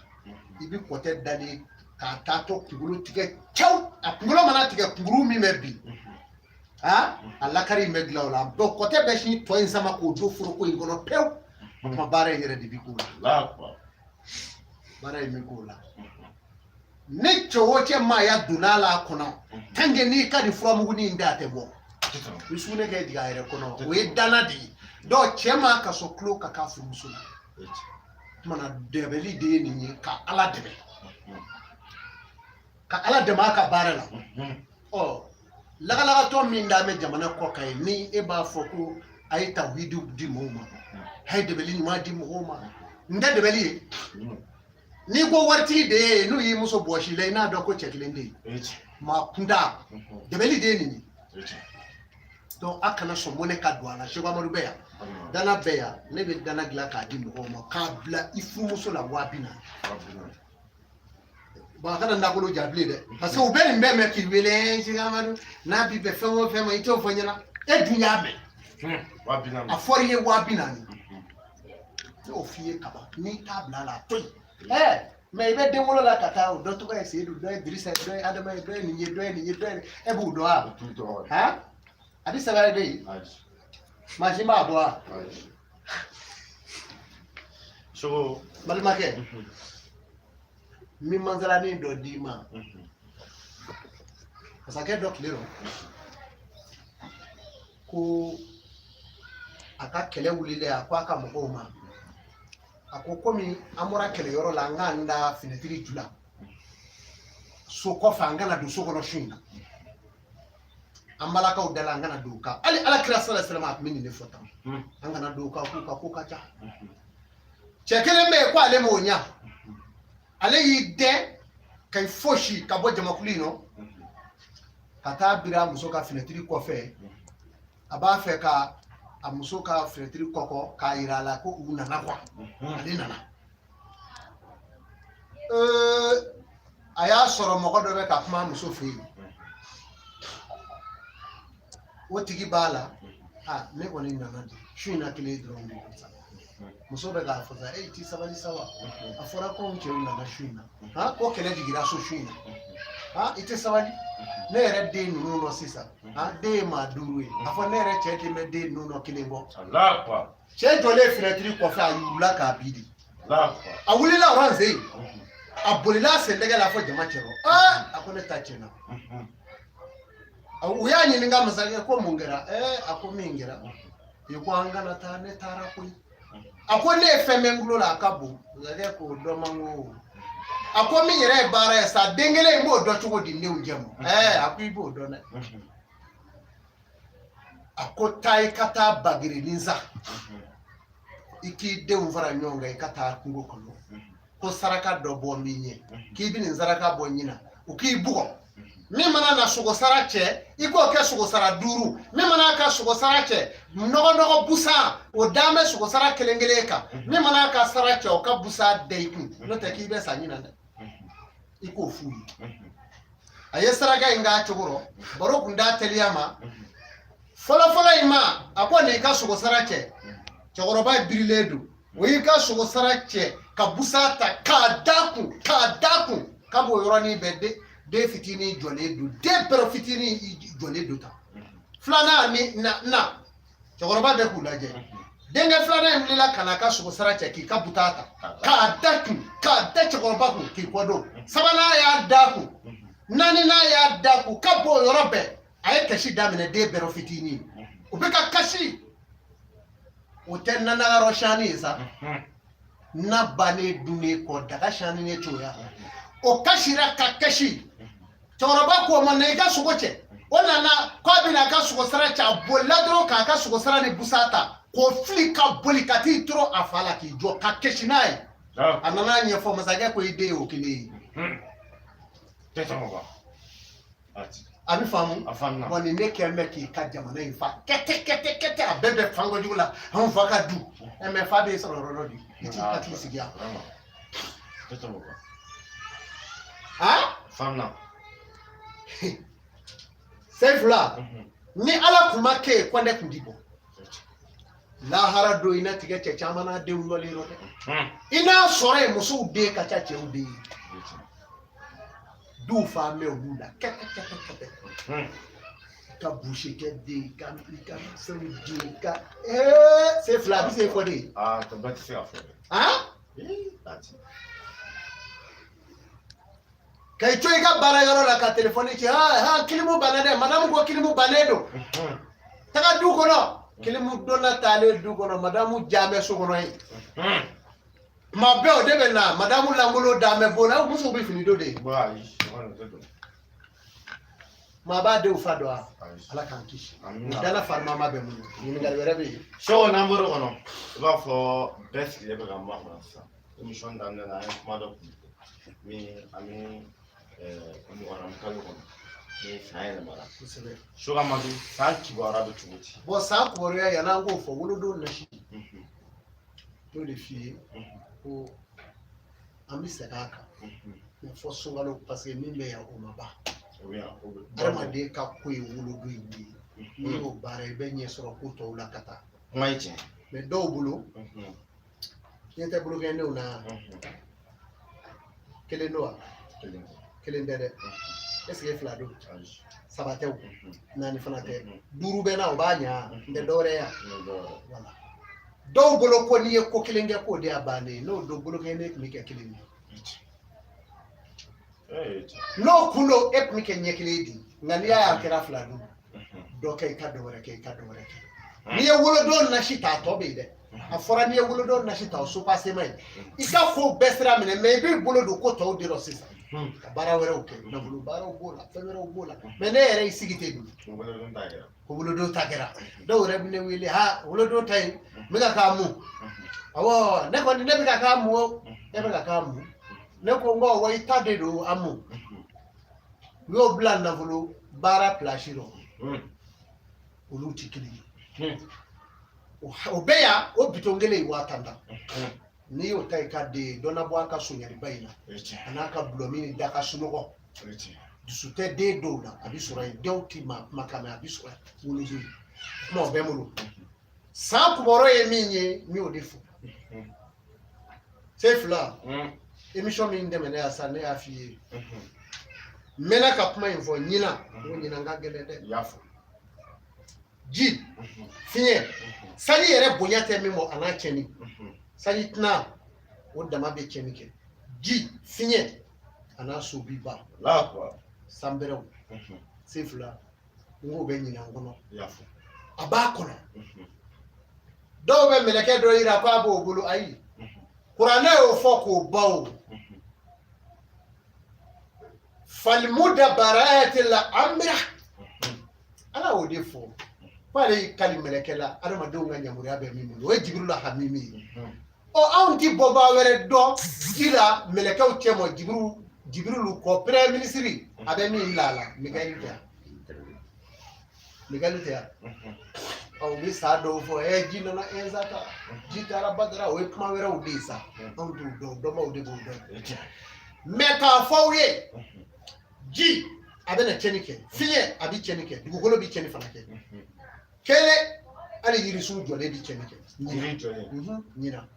A: I bɛ kɔtɛ dalen k'a taatɔ kunkolo tigɛ caw. A kunkolo mana tigɛ, kunkuru min bɛ bin, a lakari in bɛ dilan o la. Donc kɔtɛ bɛ sin tɔ in sama k'o don foroko in kɔnɔ pewu. O tuma baara in yɛrɛ de bɛ k'o la, baara in bɛ k'o la. Ni cɛ o cɛ maaya donna a la a kɔnɔ, tant que n'i ka nin furamugunin in da, a tɛ bɔ. I sugunɛ kɛ jigin a yɛrɛ kɔnɔ, o ye danna de ye. Donc cɛ ma ka sɔn tulo ka k'a furumuso la. O tuma na dɛmɛli de ye nin ye, ka Ala dɛmɛ, ka Ala dɛmɛ a ka baara la. Ɔ lagalagatɔ min da bɛ jamana kɔ kan ye, ni e b'a fɔ ko a ye tawhidiw di mɔgɔw ma, a ye dɛmɛli ɲuman di mɔgɔw ma, n tɛ dɛmɛli ye. N'i ko waritigi de ye, n'u y'i muso bɔsi la, i n'a dɔn ko cɛ kelen tɛ yen, maa kunda dɛmɛli de ye nin ye. Donc a kana sɔn mɔnɛ ka don a la. Seko Amadu bɛ yan, dana bɛ yan. Ne bɛ dana dilan k'a di mɔgɔw ma, k'a bila i furumuso la 40 000. Bon, a kana nakolo ja bilen dɛ, parce que u bɛ nin bɛɛ mɛn k'i wele. Seko Amadu n'a bi bɛn fɛn o fɛn ma, i t'o fɔ n ɲɛna. E dun y'a mɛn, a fɔr'i ye 40 000. Ne y'o f'i ye kaban, n'i t'a bila a la, a to yen. Ɛɛ, mais i bɛ den wolo la ka taa, o dɔ tɔgɔ ye Seyidu, dɔ ye Dirisa ye, dɔ ye Adama ye, dɔ ye nin ye, dɔ ye nin ye, dɔ ye nin, e b'u dɔn wa? Han, a bɛ sɛbɛn bɛ yen, mansin b'a bɔ wa?
B: Sogo.
A: Balimakɛ, n bɛ mansalanin dɔ d'i ma. Masakɛ dɔ tile rɔ ko a ka kɛlɛ wulilen, a ko a ka mɔgɔw ma, a ko komi an bɔra kɛlɛyɔrɔ la, an k'an da finɛtiri ju la so kɔfɛ, an kana don so kɔnɔ su in na. An balakaw da la, an kana don u kan. Hali Ala kira sala salama, a tun bɛ nin de fɔ tan, an kana don u kan, k'u ka ko ka ca. Cɛ kelen bɛ yen ko ale m'o ɲa, ale y'i dɛn ka i fosi ka bɔ jamakulu in nɔ ka taa biri a muso ka finɛtiri kɔfɛ. A b'a fɛ ka a muso ka finɛtiri kɔkɔ k'a yira a la ko u nana quoi, ale nana. A y'a sɔrɔ mɔgɔ dɔ bɛ ka kuma a muso fɛ yen, o tigi b'a la, a ne kɔni nana de su in na kelen dɔrɔn de sa. Muso bɛ k'a fɔ sa, e ti sabali sa wa? A fɔra ko n cɛw nana su in na, han, ko kɛlɛ jiginra so su in na, han, i tɛ sabali? Ne yɛrɛ den ninnu nɔ sisan, han, den ye maa duuru ye. A fɔ ne yɛrɛ cɛ den bɛ den ninnu nɔ kelen bɔ. Cɛ jɔlen finɛtiri kɔfɛ, a yurula k'a bi de. A wulila o sen, a bolila a sendɛgɛ la fo jama cɛrɔ. Aa, a ko ne ta tiɲɛna. U y'a ɲininka, masakɛ, ko mun kɛra? Ɛɛ, a ko min kɛra, i ko an kana taa, ne taara koyi. A ko ne ye fɛn mɛn tulo la, a ka bon. Masakɛ k'o dɔ man ko. A ko min yɛrɛ ye baara ye sa, den kelen in b'o dɔn cogo di denw cɛ ma? Ɛɛ, a ko i b'o dɔn dɛ. A ko taa, i ka taa bagirini san, i k'i denw fara ɲɔgɔn kan, i ka taa kungo kɔnɔ, ko saraka dɔ bɔ min ye, k'i bɛ nin saraka bɔ ɲina, u k'i bugɔ. Min mana na sogosara cɛ, i k'o kɛ sogosara duuru. Min mana ka sogosara cɛ, nɔgɔ nɔgɔ busan o dan bɛ sogosara kelen kelen kan. Min mana ka sara cɛ, o ka busan da i kun, n'o tɛ k'i bɛ sa ɲina dɛ. I k'o f'u ye. A ye saraka in k'a cogo rɔ, baro kun t'a teliya ma fɔlɔfɔlɔ in ma. A ko n'i ka sogosara cɛ, cɛkɔrɔba birilen don, o y'i ka sogosara cɛ ka busan ta k'a da kun, k'a da kun, k'a b'o yɔrɔnin bɛɛ de. Den fitinin jɔlen don, den pɛrɛ fitinin jɔlen don tan. Filanan ni na na cɛkɔrɔba bɛ k'u lajɛ. Denkɛ filanan in wulila ka n'a ka sogosara cɛ k'i ka buta ta k'a da kun, k'a da cɛkɔrɔba kun k'i kɔ don. Sabanan y'a da kun, naaninan y'a da kun ka bɔ o yɔrɔ bɛɛ. A ye kasi daminɛ. Den bɛrɛ fitinin o bɛ ka kasi, o tɛ nanagayɔrɔ sani ye sa. Na bannen dunnen kɔ, daga sani ne cogoya, o kasira ka kasi. Cɛkɔrɔba ko ma, na i ka sogo cɛ. O nana k'a bɛna a ka sogo sara cɛ, a bolila dɔrɔn k'a ka sogo sara ni busa ta k'o fili ka boli ka t'i toro a fa la k'i jɔ ka kasi n'a ye. A nana ɲɛfɔ masakɛ ko i den y'o kelen ye. A bɛ faamu wa? Nin ne kɛn bɛ k'i ka jamana in fa kɛtɛ kɛtɛ kɛtɛ, a bɛɛ bɛ fan kojugu la. Anw fa ka du ɛ, mɛ fa b'e sɔrɔ yɔrɔ dɔ de, i t'i hakili sigi yan.
B: Faamuna.
A: Sɛfila, ni Ala kun ma kɛ ye, kɔndɛ kun ti bɔ. Lahara don, i na tigɛ cɛ caman n'a denw jɔlen yɔrɔ dɛ. I n'a sɔrɔ yen, musow den ka ca cɛw den ye. Duw fa mɛ olu la kɛtɛ kɛtɛ kɛtɛ, ka busikɛ den ka i ka fɛnw den ka Sɛfila, a bɛ se fɔ de.
B: Aa, bɛɛ tɛ se ka fɔ dɛ.
A: Ka i to i ka baara yɔrɔ la ka telefɔni ci: ha ha, kilimu banna dɛ, madamu ko kilimu bannen don, taga du kɔnɔ. Kilimu donna taalen du kɔnɔ, madamu jan bɛ so kɔnɔ yen. Tuma bɛɛ o de bɛ na, madamu lankolon dan bɛ bon na. Musow bɛ fini don de. Maa b'a denw fa dɔn wa? Ala k'an kisi. O dala farimama bɛ mun? Ɲininkali wɛrɛ bɛ yen?
B: So n'an bɔr'o kɔnɔ, i b'a fɔ bɛɛ sigilen bɛ ka makɔnɔ sisan. Émission daminɛ na, an ye kuma dɔ kun min an bɛ muharram kalo kɔnɔ ni san yɛlɛmara. Sɛki Amadu, san kibaruya bɛ cogo di?
A: Bɔn, san kibaruya, yan'an k'o fɔ, wolodon nasi n'o de f'i ye ko an bɛ segin a kan mɛ fɔ sunkalo, parce que min bɛ yan o ma ban. Adamaden ka ko ye wolodon in de ye. N'i y'o baara, i bɛ ɲɛ sɔrɔ ko tɔw la ka taa.
B: Kuma ye tiɲɛ.
A: Mɛ dɔw bolo, ɲɛ tɛ bolokɛndenw na, kelen don wa? Kelen tɛ dɛ. Est ce que fila don? Saba tɛ o, naani fana tɛ, duuru bɛ na, o b'a ɲa n tɛ dɔwɛrɛ ya. Wala dɔw bolo ko n'i ye ko kelen kɛ k'o de y'a bannen ye. N'o don, bolokɛnden tun bɛ kɛ kelen ye. N'o kun don, e tun bɛ kɛ ɲɛ kelen ye di. Nka n'i y'a ye a kɛra fila don, dɔ kɛ i ka dɔ wɛrɛ kɛ, i ka dɔ wɛrɛ kɛ. N'i ye wolodon nasi ta, a tɔ bɛ yen dɛ. A fɔra n'i ye wolodon nasi ta, o sopasema ye i ka ko bɛɛ sira minɛ, mɛ i b'i bolo don ko tɔw de rɔ sisan ka baara wɛrɛw kɛ. Nafolo baaraw b'o la, fɛn wɛrɛw b'o la. Mɛ ne yɛrɛ y'i sigi ten dun ko wolodon ta kɛra. Dɔw yɛrɛ bɛ ne wele: ha, wolodon ta in n bɛ ka k'a mun? Awɔ, ne kɔni ne bɛ ka k'a mun o, ne bɛ ka k'a mun. Ne ko n ko wa i ta de don a mun. U y'o bila nafolo baara pilasi rɔ, olu tɛ kelen ye. O bɛ yan, o bitɔn kelen ye 10 000 tan. N'i y'o ta i ka den ye, dɔ na bɔ a ka sonyaliba in na, a n'a ka bulɔmi ni da ka sunɔgɔ. Dusu tɛ den dɔw la, a bɛ sɔrɔ yen. Dɔw ti maa kumakan mɛn, a bɛ sɔrɔ yen. Wolodon kuma o bɛ n bolo. San kibaru ye min ye, n y'o de fɔ. Sefila, émission min tɛmɛnen yan sa, ne y'a f'i ye, n mɛnna ka kuma in fɔ. Ɲinan, n ko ɲinan ka gɛlɛn dɛ.
B: I y'a fɔ.
A: Ji, fiɲɛ, sanji yɛrɛ bonya tɛ min bɔ a n'a tiɲɛni. Sanji tɛna o dama bɛ tiɲɛni kɛ. Ji, fiɲɛ, a n'a sobiba, sanbɛrɛw. Sefila, n k'o bɛ ɲinan kɔnɔ.
B: I y'a fɔ.
A: A b'a kɔnɔ. Dɔw bɛ mɛlɛkɛ dɔ yira k'a b'o bolo. Ayi, kuranɛ y'o fɔ k'o ban o. Falimudabarati la amira, Ala y'o de fɔ k'ale y'i kali mɛlɛkɛ la adamadenw ka yamaruya bɛ min bolo, o ye Jibirila hamimi ye. Ɔ, anw ti bɔbaa wɛrɛ dɔn ji la mɛlɛkɛw cɛ ma Jibirilu kɔ. Premier ministre a bɛ min bila a la, Mikaɛli tɛ yan, Mikaɛli tɛ yan. Ɔ, u bɛ sa dɔw fɔ ɛ, ji nana ɛnzata, ji taara badara, o ye kuma wɛrɛw de ye sa. Anw t'o dɔn, dɔnbaw de b'o dɔn. Mɛ k'a fɔ aw ye, ji a bɛna tiɲɛni kɛ, fiɲɛ a bɛ tiɲɛni kɛ, dugukolo bɛ tiɲɛni fana kɛ. Kelen, hali yirisun jɔlen bɛ tiɲɛni kɛ.
B: Yiri jɔlen.
A: Ɲinan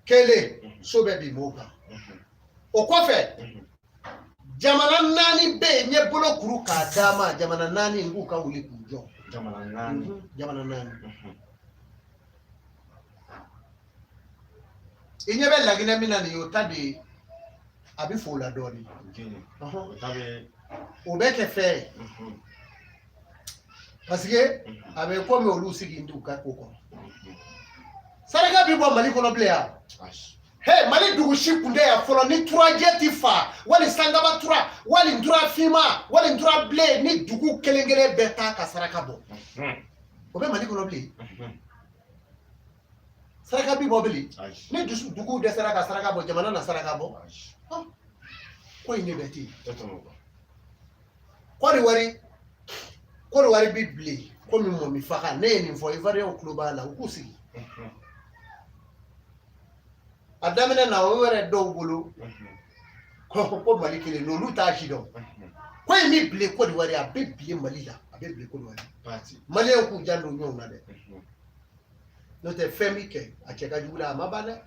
A: kelen, so bɛɛ bin m'o kan. O kɔfɛ, Jamana naani bɛ yen, n ye bolo kuru k'a d'a ma, jamana naani n k'u ka wuli k'u jɔ.
B: Jamana naani.
A: Jamana naani. I ɲɛ bɛ Laginɛ min na nin ye, o ta de ye, a bɛ fo o la dɔɔnin.
B: O ta bɛ.
A: O bɛ kɛ fɛn ye. Parce que a bɛ komi olu sigi t'u ka ko kɔnɔ. Saraka bi bɔ Mali kɔnɔ bilen yan. He, Mali dugu si kun tɛ yan fɔlɔ ni turajɛ ti fa, wali sankaba tura, wali ntura finma, wali ntura bilen, ni dugu kelen kelen bɛɛ t'a ka saraka bɔ. O bɛ Mali kɔnɔ bilen. Saraka bi bɔ bilen. Ni dusu dugu dɛsɛra ka saraka bɔ, jamana na saraka bɔ. Ko in de bɛ ten. Kɔdiwari, Kɔdiwari bi bilen komi mɔmi faga. Ne ye nin fɔ, Ivoiriyɛnw tulo b'a la, u k'u sigi. A daminɛ na, o yɛrɛ dɔw bolo ko Mali kelen don, olu t'a si dɔn. Ko in bɛ bilen Kɔdiwari, a bɛ bilen Mali la, a bɛ bilen Kɔdiwari. Maliyɛnw k'u janto ɲɔgɔn na dɛ, n'o tɛ fɛn bɛ kɛ a cɛ ka jugu la, a ma ban dɛ.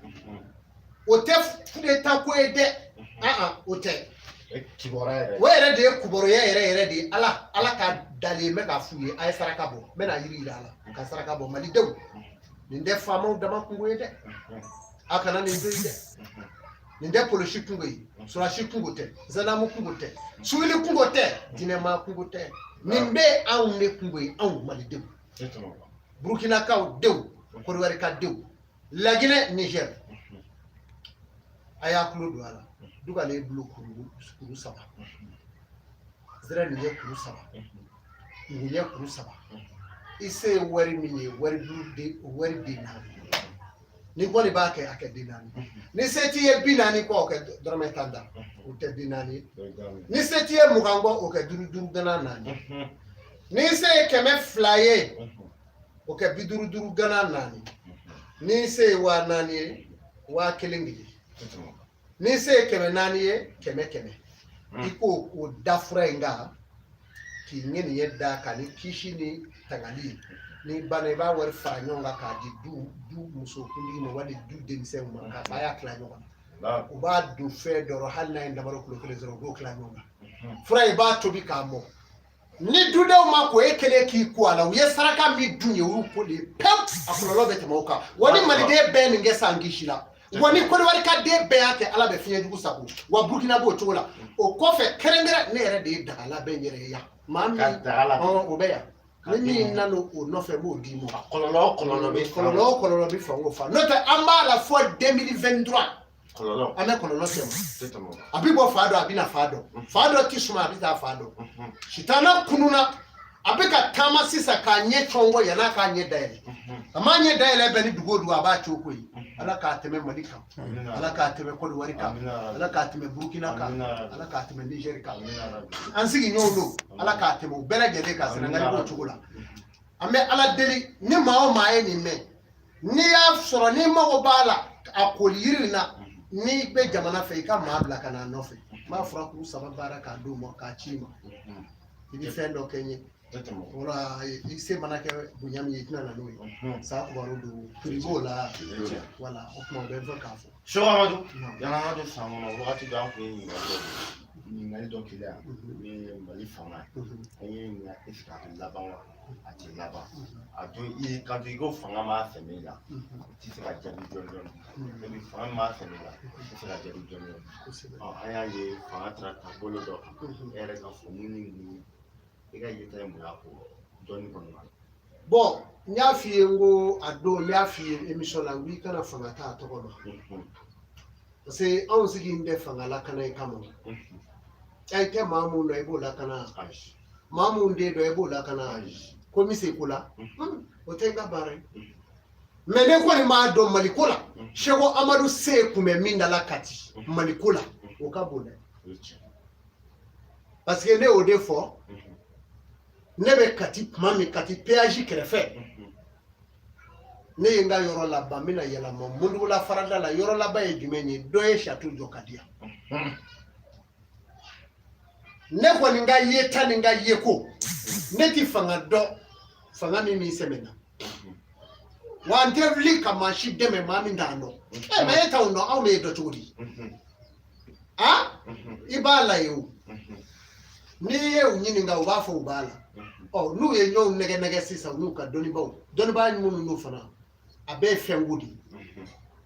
A: O tɛ coup d'état ko ye dɛ, o tɛ. O yɛrɛ de ye kibaruya yɛrɛ yɛrɛ de ye. Ala ala ka dalen bɛ k'a f'u ye, a ye saraka bɔ, n bɛna yiri yira a la ka saraka bɔ. Malidenw, nin tɛ faamaw dama kungo ye dɛ, a kana nin to yen dɛ. Nin tɛ polisi kungo ye, sɔrɔdasi kungo tɛ, zandamu kungo tɛ, siwili kungo tɛ, diinɛmaa kungo tɛ. Nin bɛ anw de kungo ye, anw malidenw, Burukinakaw denw, Kɔdiwarika denw, Laginɛ, Niger, a y'a tulo don a la. Dugalen bolo kuru saba, zɛrɛ nin ye kuru saba, ngunjɛ kuru saba. I se ye wari min ye, wari duuru den, wari den naani. Ni kɔni b'a kɛ, a kɛ den naani. Ni se t'i ye 40 kɔ, o kɛ dɔrɔmɛ 10 da, o tɛ den naani ye. Ni se t'i ye 20 kɔ, o kɛ duuru duuru gana naani. Ni se ye 200 ye, o kɛ bi duuru duuru gana naani. Ni se ye 4000 ye, 1000 kelen. Ni se ye 400 ye, kɛmɛ kɛmɛ. I k'o o da fura in kan k'i ŋɛniɲɛ da kan ni kisi ni tangali ye. Ni banna, i b'a wari fara ɲɔgɔn kan k'a di du muso kuntigi ma wali du denmisɛnw ma, k'a fɔ a y'a tila ɲɔgɔn na. U b'a don fɛn dɔ rɔ, hali n'a ye damaro kilo kelen sɔrɔ, u b'o tila ɲɔgɔn kan. Fura in, i b'a tobi k'a mɔ. Ni dudenw ma ko, e kelen k'i ko a la, u ye saraka min dun ye, u y'u ko de pewu, a kɔlɔlɔ bɛ tɛmɛ o kan. Wa ni maliden bɛɛ nin kɛ san kisi la, wa ni Kɔdiwari ka den bɛɛ y'a kɛ, Ala bɛ fiɲɛ jugu sago. Wa Burukina b'o cogo la. O kɔfɛ, kɛrɛnkɛrɛn, ne yɛrɛ de ye daga labɛn yɛrɛ ye yan. Maa min o bɛ yan, ni min nana o nɔfɛ, n b'o d'i ma.
B: Kɔlɔlɔ o kɔlɔlɔ bɛ
A: kɔlɔlɔ o kɔlɔlɔ bɛ fan o fan. N'o tɛ, an b'a la fɔ 2023.
B: Kɔlɔlɔ
A: an bɛ kɔlɔlɔ tɛmɛ. A bɛ bɔ fa dɔ, a bɛ na fa dɔ, fa dɔ ti suma, a bɛ taa fa dɔ. Sitana kununa, a bɛ ka taama sisan k'a ɲɛ cɔngɔ yann'a k'a ɲɛ dayɛlɛ. A m'a ɲɛ dayɛlɛ bɛn ni dugu o dugu, a b'a cogo ye. Ala k'a tɛmɛ Mali kan, Ala k'a tɛmɛ Kɔdiwari kan, Ala k'a tɛmɛ Burukina kan, Ala k'a tɛmɛ Nizɛri kan. An sigiɲɔgɔnw don, Ala k'a tɛmɛ u bɛɛ lajɛlen kan. Sɛnɛgali b'o cogo la. An bɛ Ala deli, ni maa o maa ye nin mɛn, n'i y'a sɔrɔ n'i mago b'a la, a koli yiri in na, n'i bɛ jamana fɛ, i ka maa bila ka n'a nɔfɛ. N b'a fura kuru saba baara k'a d'o ma k'a ci i ma. I bɛ fɛn dɔ kɛ n ye wala i se mana kɛ bonya min ye, i tɛna na n'o ye. Sa kibaru don, prix b'o la. Wala o tuma o bɛ n fɛ k'a fɔ.
B: Seko Amadu, yan'an ka don san kɔnɔ, wagati dɔ an tun ye ɲininkali dɔ k'i la yan min ye Mali fanga ye. An ye ɲininka, est ce que a bɛ laban wa a tɛ laban? A don i y'i kanto i ko fanga m'a sɛmɛ i la, i tɛ se ka jaabi jɔn jɔn. Epi fanga m'a sɛmɛ i la, i tɛ se ka jaabi jɔn jɔn. An y'a ye fanga taara taabolo dɔ kan, e yɛrɛ ka fɔ mun ni mun, i ka yeta ye mun y'a ko dɔɔni kɔnɔna na?
A: Bon, n y'a f'i ye, n ko a don, n y'a f'i ye émission la, n k'i kana fanga ta a tɔgɔ ma, parce que anw sigi in tɛ fanga lakana in kama. I tɛ maa mun dɔn, i b'o lakana. Maa mun den dɔn, i b'o lakana. Ko min se ko la, o tɛ n ka baara ye. Mais ne kɔni b'a dɔn Mali ko la, Seko Amadu se kun bɛ min da la Kati Mali ko la, o ka bon dɛ. Parce que ne y'o de fɔ, ne bɛ Kati tuma min, Kati péage kɛrɛfɛ, ne ye n ka yɔrɔ laban, n bɛna yɛlɛma Mundugula farada la. Yɔrɔ laban ye jumɛn ye? Dɔ ye château jɔ ka di yan. Ne kɔni ka yeta ni n ka yeko, ne ti fanga dɔn, fanga min b'i sɛmɛ na wa. N tɛ wuli ka maa si dɛmɛ, maa min t'an dɔn. Ɛ, mais e t'anw dɔn, anw b'e dɔn cogo di? A I b'a la yen o. N'i ye u ɲininka, u b'a fɔ u b'a la. Ɔ, n'u ye ɲɔgɔn nɛgɛ nɛgɛ sisan, u n'u ka dɔnnibaaw, dɔnnibaa minnu n'u fana, a bɛɛ ye fɛnko de ye.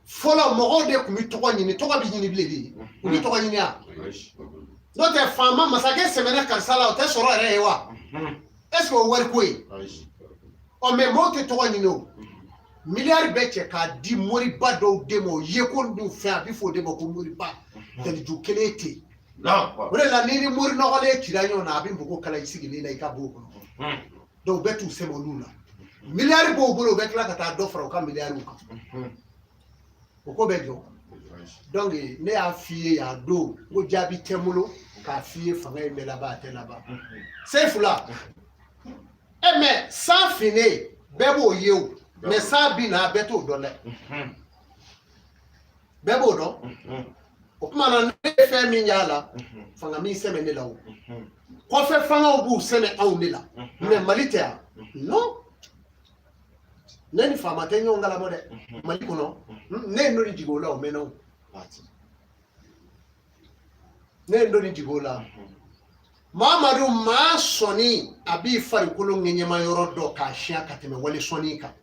A: Fɔlɔ mɔgɔw de tun bɛ tɔgɔ ɲini, tɔgɔ bɛ ɲini bilen de, u bɛ tɔgɔ ɲini yan. N'o tɛ, faama masakɛ sɛmɛnna karisa la, o tɛ sɔrɔ yɛrɛ ye wa? Est ce que o wariko ye? Ɔ, mais mɔgɔw tɛ tɔgɔ ɲini o. Miliyari bɛ cɛ k'a di moriba dɔw de ma, o ye ko n'u fɛn, a bɛ fɔ o de ma ko moriba. Daliju kelen tɛ yen. O de la, n'i ni mori nɔgɔlen cira ɲɔgɔn na, a bɛ mɔgɔw kala i sigilen na i ka bon kɔnɔ. Donc u bɛ t'u sɛmɛ olu la, miliyari b'o bolo, u bɛ tila ka taa dɔ fara u ka miliyariw kan, o ko bɛ jɔ. Donc ne y'a f'i ye yan don ko jaabi tɛ n bolo k'a f'i ye fanga in bɛ laban, a tɛ laban. Sefula e, mais san finnen bɛɛ b'o ye o, mais san bi na, bɛɛ t'o dɔn dɛ, bɛɛ b'o dɔn. O tuma na, ne ye fɛn min y'a la, fanga min sɛmɛ ne la, o kɔfɛ fangaw b'u sɛmɛ anw de la, mais Mali tɛ yan. Non, ne ni faama tɛ ɲɔgɔn kalama dɛ. Mali kɔnɔ, ne ye nɔni jigin o la, o mɛnna o. Ne ye nɔni jigin o la. Mamadu, maa sɔnni a b'i farikolo ŋɛɲɛma yɔrɔ dɔ k'a siya ka tɛmɛ wali sɔnni kan,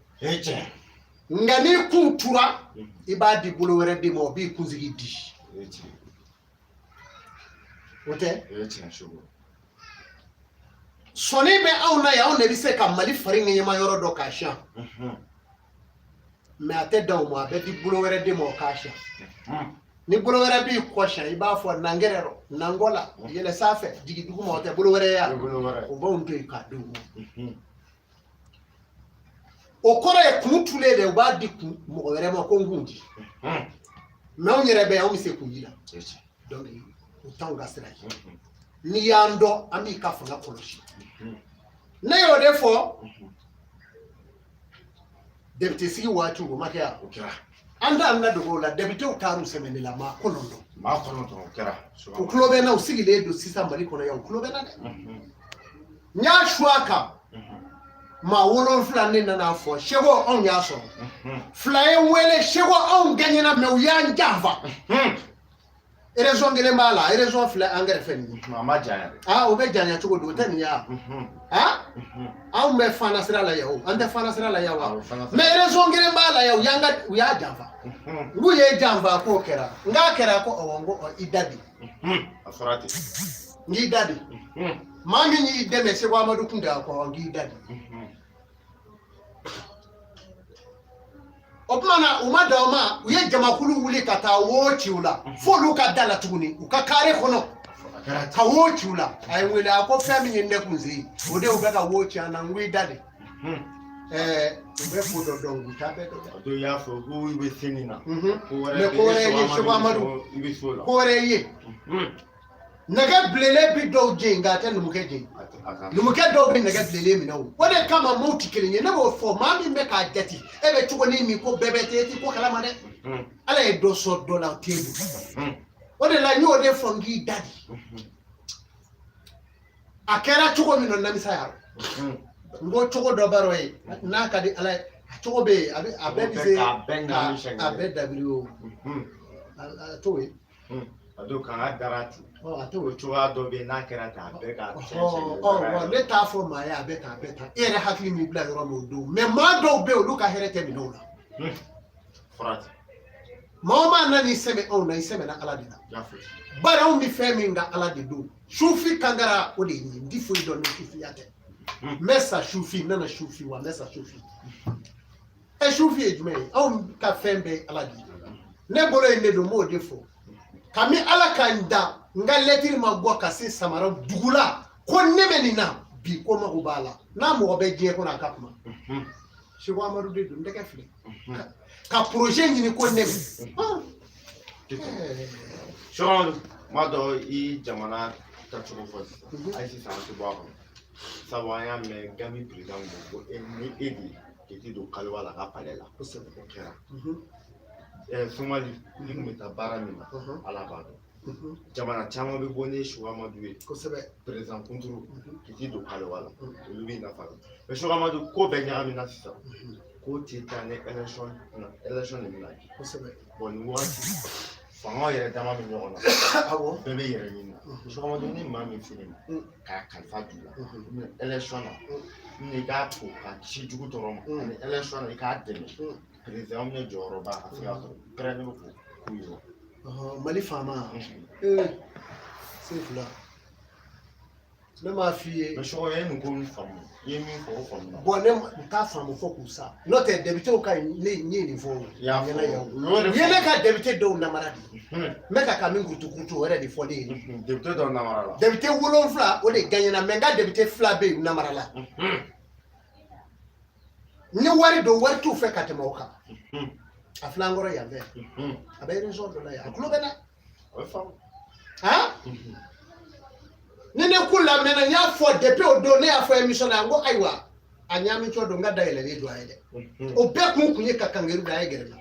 A: nka n'i kun tura, i b'a di bolo wɛrɛ de ma, o b'i kunsigi di. O tɛ sɔnni bɛ anw na yan, anw de bɛ se ka Mali fari ŋɛɲɛma yɔrɔ dɔ k'a siya, mais a tɛ dan o ma, a bɛ di bolo wɛrɛ de ma, o k'a siya. Ni bolo wɛrɛ b'i kɔ siya, i b'a fɔ nangɛrɛ rɔ, nangɔ la, yɛlɛ sanfɛ, jigin duguma, o tɛ bolo wɛrɛ ye yan. O b'anw to yen k'a di u ma. O kɔrɔ ye kun tulen de, u b'a di kun mɔgɔ wɛrɛ ma ko n kun di, mais anw yɛrɛ bɛ yan, anw bɛ se kun ji la. Donc o t'anw ka sira ye. N'i y'an dɔn, an b'i ka fanga kɔlɔsi. Ne y'o de fɔ député sigi waati, o ma kɛ yan. An t'an da dogo o la. Députéw taar'u sɛmɛ ne la maa 9.
B: Maa 9, o kɛra.
A: U tulo bɛ n na, u sigilen don sisan Mali kɔnɔ yan, u tulo bɛ n na dɛ. N y'a su a kan maa 7, ne nana fɔ Seko, anw y'a sɔrɔ. Fila ye n wele: Seko, anw gagnera, mais u y'an janfa. Raison kelen b'a la, raison filɛ an kɛrɛfɛ nin ye.
B: A ma janya dɛ.
A: Aa, o bɛ janya cogo di? O tɛ nin ye wa? Aa, anw bɛ fana sira la yan o, an tɛ fana sira la yan wa? Mais raison kelen b'a la yan, u y'an ka, u y'a janfa. N k'u ye janfa k'o kɛra, n k'a kɛra ko awɔ. N ko ɔ, i da di.
B: A fɔra ten.
A: N k'i da di, maa min y'i dɛmɛ, Seko Amadu kun tɛ a kɔ, n k'i da di. O tuma na, u ma dan o ma, u ye jamakulu wuli ka taa wo ci u la f'olu ka da la tuguni, u ka kare kɔnɔ, ka wo ci u la. A ye n wele, a ko fɛn min ye ne kun se, o de u bɛ ka wo ci an na. N ko i da de. Ɛɛ, u bɛ ko dɔ dɔn, u t'a bɛɛ dɔn dɛ.
B: O don y'a fɔ ko i bɛ se nin na. Ko wɛrɛ.
A: Mais ko wɛrɛ ye Seko Amadu.
B: I bɛ s'o la.
A: Ko wɛrɛ ye, nɛgɛ bilennen bi dɔw jeni, nka a tɛ numukɛ jeni. Numukɛ dɔw bɛ nɛgɛ bilennen minɛ o. O de kama maaw tɛ kelen ye. Ne b'o fɔ, maa min bɛ k'a jate e bɛ cogo ni min ko bɛɛ bɛ ten, e ti ko kalama dɛ. Ala ye dɔ sɔn dɔ la, o t'e bolo. O de la n y'o de fɔ, n k'i da di. A kɛra cogo min na, namisa y'a n ko cogo dɔ b'a rɔ ye, n'a ka di Ala ye, a cogo bɛ yen, a bɛ a bɛɛ bɛ se a bɛɛ dabiri o, a t'o ye.
B: A don k'an ka dara ten.
A: A t'o
B: ye. Cogoya dɔ bɛ yen, n'a kɛra ten, a bɛɛ ka
A: cɛn. Ɔ, ne t'a fɔ maa ye a bɛ tan, a bɛ tan. E yɛrɛ hakili m'i bila yɔrɔ min o don, mais maa dɔw bɛ yen, olu ka hɛrɛ tɛ minɛ o la.
B: Fɔra ten.
A: Maa o maa nan'i sɛmɛ anw na, i sɛmɛna Ala de la. Bari anw bɛ fɛn min kan, Ala de don. Sufi kankara, o de ye nin ye. N ti foyi dɔn ni sufiya tɛ. N bɛ sa sufi, n nana sufi wa, n bɛ sa sufi. Ɛ, sufi ye jumɛn ye? Anw ka fɛn bɛɛ ye Ala de ye. Ne bolo ye ne don, n b'o de fɔ. Kami Ala ka n da, n ka lɛtiri ma bɔ ka se samara dugu la ko ne bɛ nin na bi, ko mago b'a la, n'a mɔgɔ bɛ diɲɛ kɔnɔ, a ka kuma. Seko Amadu de don, n tɛgɛ filɛ ka projet ɲini ko ne bɛ.
B: Seko Amadu, n b'a dɔn i jamana tacogo fɔ sisan, hali sisan an tɛ bɔ a kɔnɔ, sabu an y'a mɛn Gambie président ko e ni e de k'i ti don kaliwa la a ka palais la. O kɛra. Somali, i kun bɛ taa baara min na, Ala b'a dɔn. Jamana caman bɛ bɔ ni Seko Amadu ye. Président kunturu k'i ti don kaliwa la, olu b'i nafa dɔn. Mais Seko Amadu, ko bɛɛ ɲagamina sisan, ko tɛ taa ni élection, élection de bɛna kɛ. Bon, nin wagati Fanga yɛrɛ dama bɛ ɲɔgɔn na.
A: Awɔ.
B: Bɛɛ bɛ yɛrɛ ɲini na. Seko Amadu, ni maa min ser'i ma k'a kalifa don i la, élection na, i k'a ko k'a kisi jugu tɔɔrɔ ma, ani élection na i k'a dɛmɛ président min jɔyɔrɔba ka se ka sɔrɔ, pɛrɛnnen bɛ k'o k'u ye wa?
A: Mali faama, sen fila, ne m'a f'i ye.
B: Mais Seko, e ye nin ko min faamu, i ye min fɔ, o faamu na.
A: Bon, ne n t'a faamu fo k'u sa, n'o tɛ députéw ka ɲi. Ne n ye nin fɔ o.
B: I y'a fɔ.
A: Ɲɛna yan.
B: U y'o de
A: U ye ne
B: fɔ.
A: ka député dɔw namara de, n bɛ ka min kurutu kurutu, o yɛrɛ de fɔ ne ye.
B: Député dɔw namara la.
A: Député 7, o de gagnera, mais n ka député fila bɛ yen, u namara la. Ni wari don, wari t'u fɛ ka tɛmɛ o kan. A filɛ an kɔrɔ yan fɛ, a bɛ région dɔ la yan, a tulo bɛ na.
B: O bɛ faamu.
A: Han, ni ne ko lamɛnna, n y'a fɔ depuis o don, ne y'a fɔ émission na, n ko ayiwa, a ɲaamitɔ don, n ka dayɛlɛlen don a ye dɛ. O bɛɛ kun ye ka kangari da a ye, gɛrɛ na.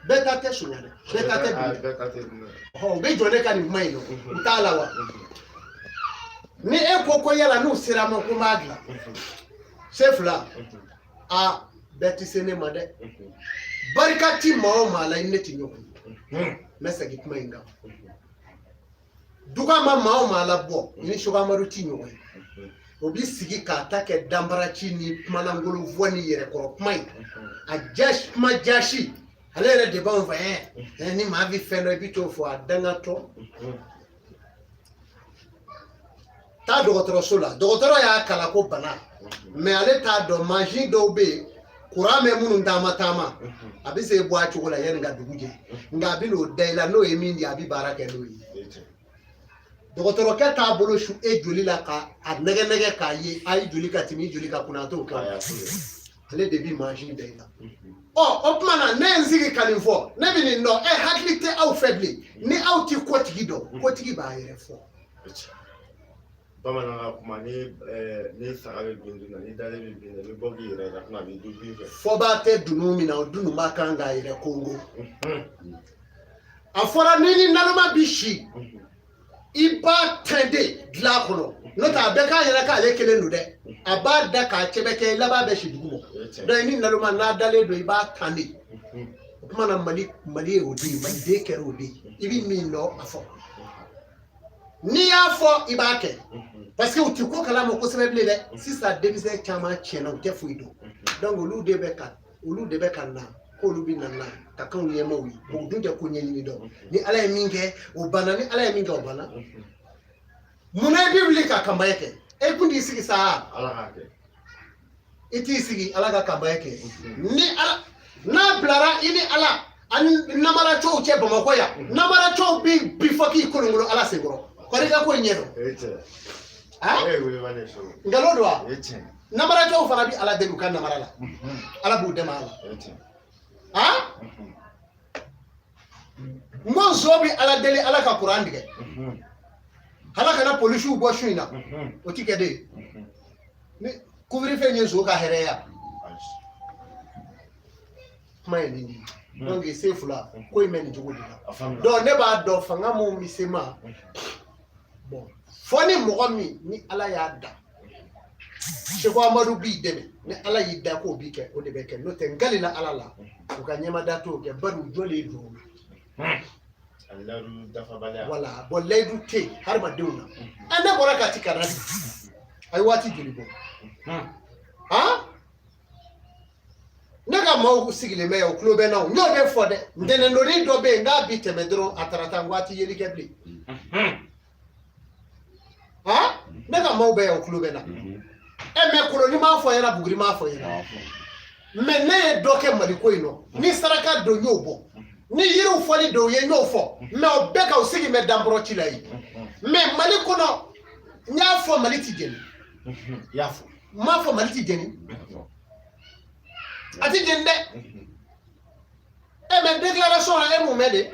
A: Bɛɛ ta tɛ sonya dɛ, bɛɛ ta tɛ dun dɛ.
B: Bɛɛ ta tɛ dun dɛ.
A: Ɔhɔn, u bɛ jɔ ne ka nin kuma in nɔ, u t'a la wa. Ni e ko ko yala n'u sera ma ko n b'a dilan, se fila, a bɛɛ tɛ se ne ma dɛ. Barika ti maa o maa la, i ni ne ti ɲɔgɔn ye. N bɛ segin kuma in kan. Duga ma maa o maa la bɔ, i ni Seko Amadu ti ɲɔgɔn ye. O bi sigi k'a ta kɛ danbaraci ni kumalankolon fɔ ni yɛrɛkɔrɔ kuma ye, a jasi kuma jasi, ale yɛrɛ de b'anw fɛ. Ɛ, ni maa bɛ fɛn dɔn, i bɛ t'o fɔ a dangatɔ. Taa dɔgɔtɔrɔso la, dɔgɔtɔrɔ y'a kalan ko bana, mais ale t'a dɔn mansin dɔw bɛ yen, kuran bɛ minnu taama taama, a bɛ se bɔ a cogo la yanni ka dugu jɛ, nka a bɛ n'o da i la, n'o ye min di, a bɛ baara kɛ n'o ye. Dɔgɔtɔrɔkɛ t'a bolo su e joli la ka a nɛgɛ nɛgɛ k'a ye a ye joli ka tɛmɛ i joli ka kunna, a t'o kɛ, ale de bi mansin da i la. Ɔ, o tuma na, ne ye n sigi ka nin fɔ, ne bɛ nin dɔn. Ɛ, hakili tɛ aw fɛ bilen, ni aw ti kotigi dɔn, kotigi b'a yɛrɛ fɔ.
B: Bamanan ka kuma, ni saga bɛ bin dun na, ni dalen bɛ bin na, i bɛ bɔ k'i yɛrɛ yira, a bɛ dun bin fɛ.
A: Fɔba tɛ dunun min na, o dunun b'a kan k'a yɛrɛ kongo. A fɔra ni naloma bi si, i b'a tɛn de dilan kɔnɔ, n'o tɛ a bɛɛ k'a yɛrɛ k'ale kelen don dɛ, a b'a da k'a cɛbɛ kɛ, laban bɛ si dugu ma. Donc ni naloma n'a dalen don, i b'a tan de. O tuma na, Mali ye o de ye, maliden kɛra o de ye. I bɛ min dɔn, a fɔ. N'i y'a fɔ, i b'a kɛ, parce que u ti ko kalama kosɛbɛ bilen dɛ. Sisan denmisɛn caman tiɲɛna, u tɛ foyi dɔn. Donc olu de bɛ ka na k'olu bɛ na ka k'anw ɲɛmaaw ye, o dun tɛ ko ɲɛɲini dɔn. Ni Ala ye min kɛ, o banna. Ni Ala ye min kɛ, o banna. Munna i bɛ wuli ka kanbaye kɛ? E kun t'i sigi sa.
B: Ala k'a kɛ.
A: I t'i sigi Ala ka kanbaye kɛ. Ni Ala n'a bilara i ni Ala ani namaracɛw cɛ Bamakɔ yan, namaracɛw bi bi fɔ k'i kolonkolon Ala senkɔrɔ, kɔri i ka ko in ɲɛ dɔn.
B: O ye tiɲɛ.
A: Han?
B: E ye welewale ye Seko.
A: Nkalon don wa?
B: O ye tiɲɛ.
A: Namaracɛw fana bi Ala deli u ka namara la, Ala b'u dɛmɛ a la.
B: O ye tiɲɛ.
A: Han, n ko nson bi Ala deli Ala ka kuran tigɛ, Ala kana polisiw bɔ su in na, o ti kɛ de. Ni couvre-feu ye nson ka hɛrɛ ya kuma ye nin de ye. Donc se fila ko in bɛ nin cogo de la.
B: A faamuya.
A: Donc ne b'a dɔn fanga mun bɛ se ma. Bon, fɔ ni mɔgɔ min ni Ala y'a da, Seko Amadu b'i dɛmɛ, ni Ala y'i da k'o b'i kɛ, o de bɛ kɛ. N'o tɛ, n kalila Ala la, u ka ɲɛmada t'o kɛ, bari u jɔlen don.
B: Ani layidu dafabaliya.
A: Wala, bon, layidu tɛ yen hadamadenw na. Ɛ, ne bɔra Kati ka na bi, a ye waati joli bɔ? Han, ne ka maaw sigilen bɛ yan, u tulo bɛ n na, o n y'o de fɔ dɛ. Ntɛnɛndonni dɔ bɛ yen, n k'a bi tɛmɛ dɔrɔn, a taara taa waati yeli kɛ bilen. Han, ne ka maaw bɛ yan, u tulo bɛ n na. Ɛ, mais koloni m'a fɔ ɲɛna, buguri m'a fɔ ɲɛna, mais ne ye dɔ kɛ Mali ko in nɔ. Ni saraka don, n y'o bɔ. Ni yiriw fɔli don, u ye, n y'o fɔ. Mais o bɛɛ ka u sigi bɛ danbɔrɔ ci la yen. Mais Mali kɔnɔ, n y'a fɔ, Mali ti jeni.
B: I y'a fɔ.
A: N m'a fɔ Mali ti jeni, a ti jeni dɛ. Ɛ, mais déclaration na, e mun mɛn de,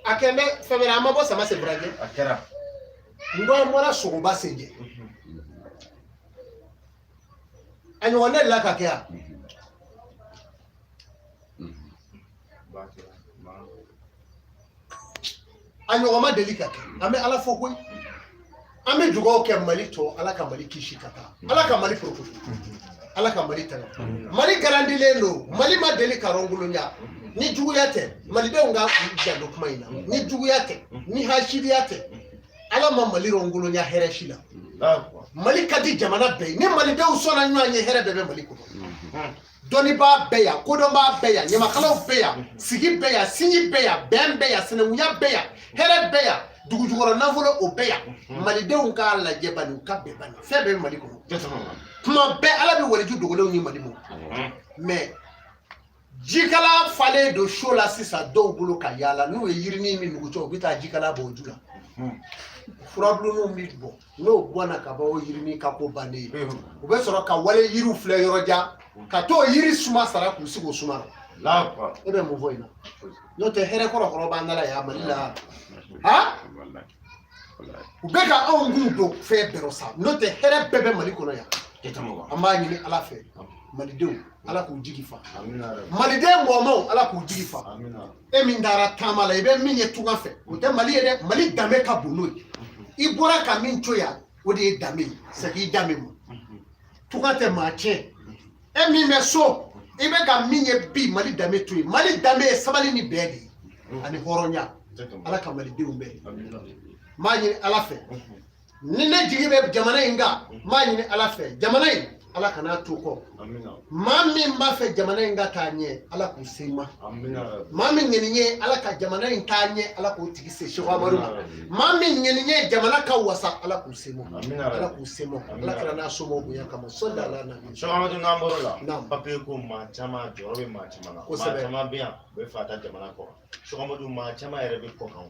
A: a kɛ bɛ fɛn wɛrɛ, an ma bɔ sama senfura jɛ.
B: A kɛra.
A: N ko an bɔra sogoba sen jɛ, a ɲɔgɔn ne la ka kɛ yan.
B: B'a kɛra.
A: A ɲɔgɔn ma deli ka kɛ. An bɛ Ala fo koyi, an bɛ dugawu kɛ Mali tɔ, Ala ka Mali kisi ka taa, Ala ka Mali porokoto, Ala ka Mali tanga. Mali garandilen don, Mali ma deli ka rɔnkolonya. Ni juguya tɛ, malidenw ka u janto kuma in na. Ni juguya tɛ, ni hasidiya tɛ, Ala ma Mali rɔngolonya hɛrɛ si la. Mali ka di jamana bɛɛ ye. Ni malidenw sɔnna ɲɔgɔn ye, hɛrɛ bɛɛ bɛ Mali kɔnɔ. Dɔnnibaa bɛ yan, kodɔnbaa bɛ yan, ɲamakalaw bɛ yan, sigi bɛ yan, sinji bɛ yan, bɛn bɛ yan, sinankunya bɛ yan, hɛrɛ bɛ yan, dugujukɔrɔ nafolo o bɛ yan. Malidenw k'a lajɛ bani, u ka bɛn bani, fɛn bɛɛ bɛ Mali kɔnɔ. Tuma bɛɛ Ala bɛ waliju dogolenw ni Mali ma. Mais jikala falen don so la sisan dɔw bolo ka yaala, n'u ye yirinin min nugu cɛ, u bɛ taa jikala bɔ o ju la. Furabulunw bɛ bɔ, n'o bɔnna ka ban, o yirinin ka ko bannen ye. U bɛ sɔrɔ ka wale yiriw filɛ yɔrɔ jan ka t'o yiri suma sara k'u sigi o suma na. E bɛ mun fɔ in na? N'o tɛ, hɛrɛ kɔrɔ kɔrɔ b'an da la yan Mali la. Ha, u bɛ ka anw kun don fɛn bɛɛ rɔ sa. N'o tɛ, hɛrɛ bɛɛ bɛ Mali kɔnɔ yan. An b'a ɲini Ala fɛ, malidenw, Ala k'u jigi fa. Maliden mɔgɔmaw, Ala k'u jigi fa. E min taara taama la, i bɛ min ye tunga fɛ, o tɛ Mali ye dɛ. Mali danbe ka bon n'o ye. I bɔra ka min to yan, o de ye danbe ye. Segin i danbe ma. Tunga tɛ maa tiɲɛ. E min bɛ so, i bɛ ka min ye bi, Mali danbe to yen. Mali danbe ye sabali ni bɛn de ye ani hɔrɔnya. Ala ka malidenw bɛn. N b'a ɲini Ala fɛ, ni ne jigi bɛ jamana in kan, n b'a ɲini Ala fɛ, jamana in, Ala kan'a to kɔ. Maa min b'a fɛ jamana in ka taa ɲɛ, Ala k'u se ma. Maa min ŋɛni ye Ala ka jamana in taa ɲɛ, Ala k'o tigi se Seko Amadu ma. Maa min ŋɛni ye jamana ka wasa, Ala k'u se ma. Ala k'u se ma, Ala kira n'a somɔgɔw bonya kama. Sɔli ala nabi.
B: Seko Amadu, n'an bɔr'o la, papiye ko, maa caman jɔyɔrɔ bɛ maa caman na. Maa caman bɛ yan, u bɛ fɛ ka taa jamana kɔ. Seko Amadu, maa caman yɛrɛ bɛ kɔ kan,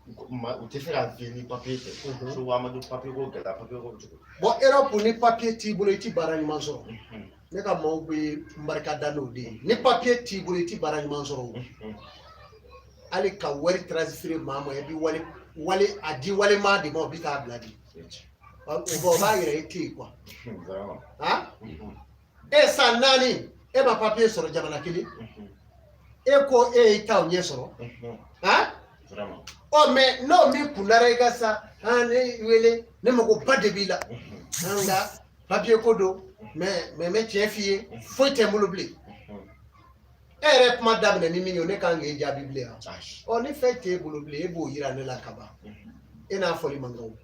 B: u tɛ se ka vivre ni papiye tɛ. Seko Amadu, papiye ko gɛlɛya, papiye ko cogo?
A: Bon, Europe, ni papiye t'i bolo, i ti baara ɲuman sɔrɔ. Ne ka maaw bɛ n barika da n'o de ye. Ni papiye t'i bolo, i ti baara ɲuman sɔrɔ. O hali ka wari transférer maa ma, i bɛ wale wale a di walemaa de ma, o bɛ taa bila de. O b'a yira i tɛ yen quoi. Han, e san 4, e ma papiye sɔrɔ jamana kelen, e ko e y'i ta o ɲɛ sɔrɔ. Han, ɔ mais n'o min kundara i ka sa, han, ne wele, ne mago ba de b'i la, nka papiye ko don. Mais n bɛ tiɲɛ f'i ye, foyi tɛ n bolo bilen. E yɛrɛ kuma daminɛ ni min ye, ne kan k'e jaabi bilen wa? Ɔ, ni fɛn t'e bolo bilen, e b'o yira ne la ka ban. E n'a fɔli man kan o.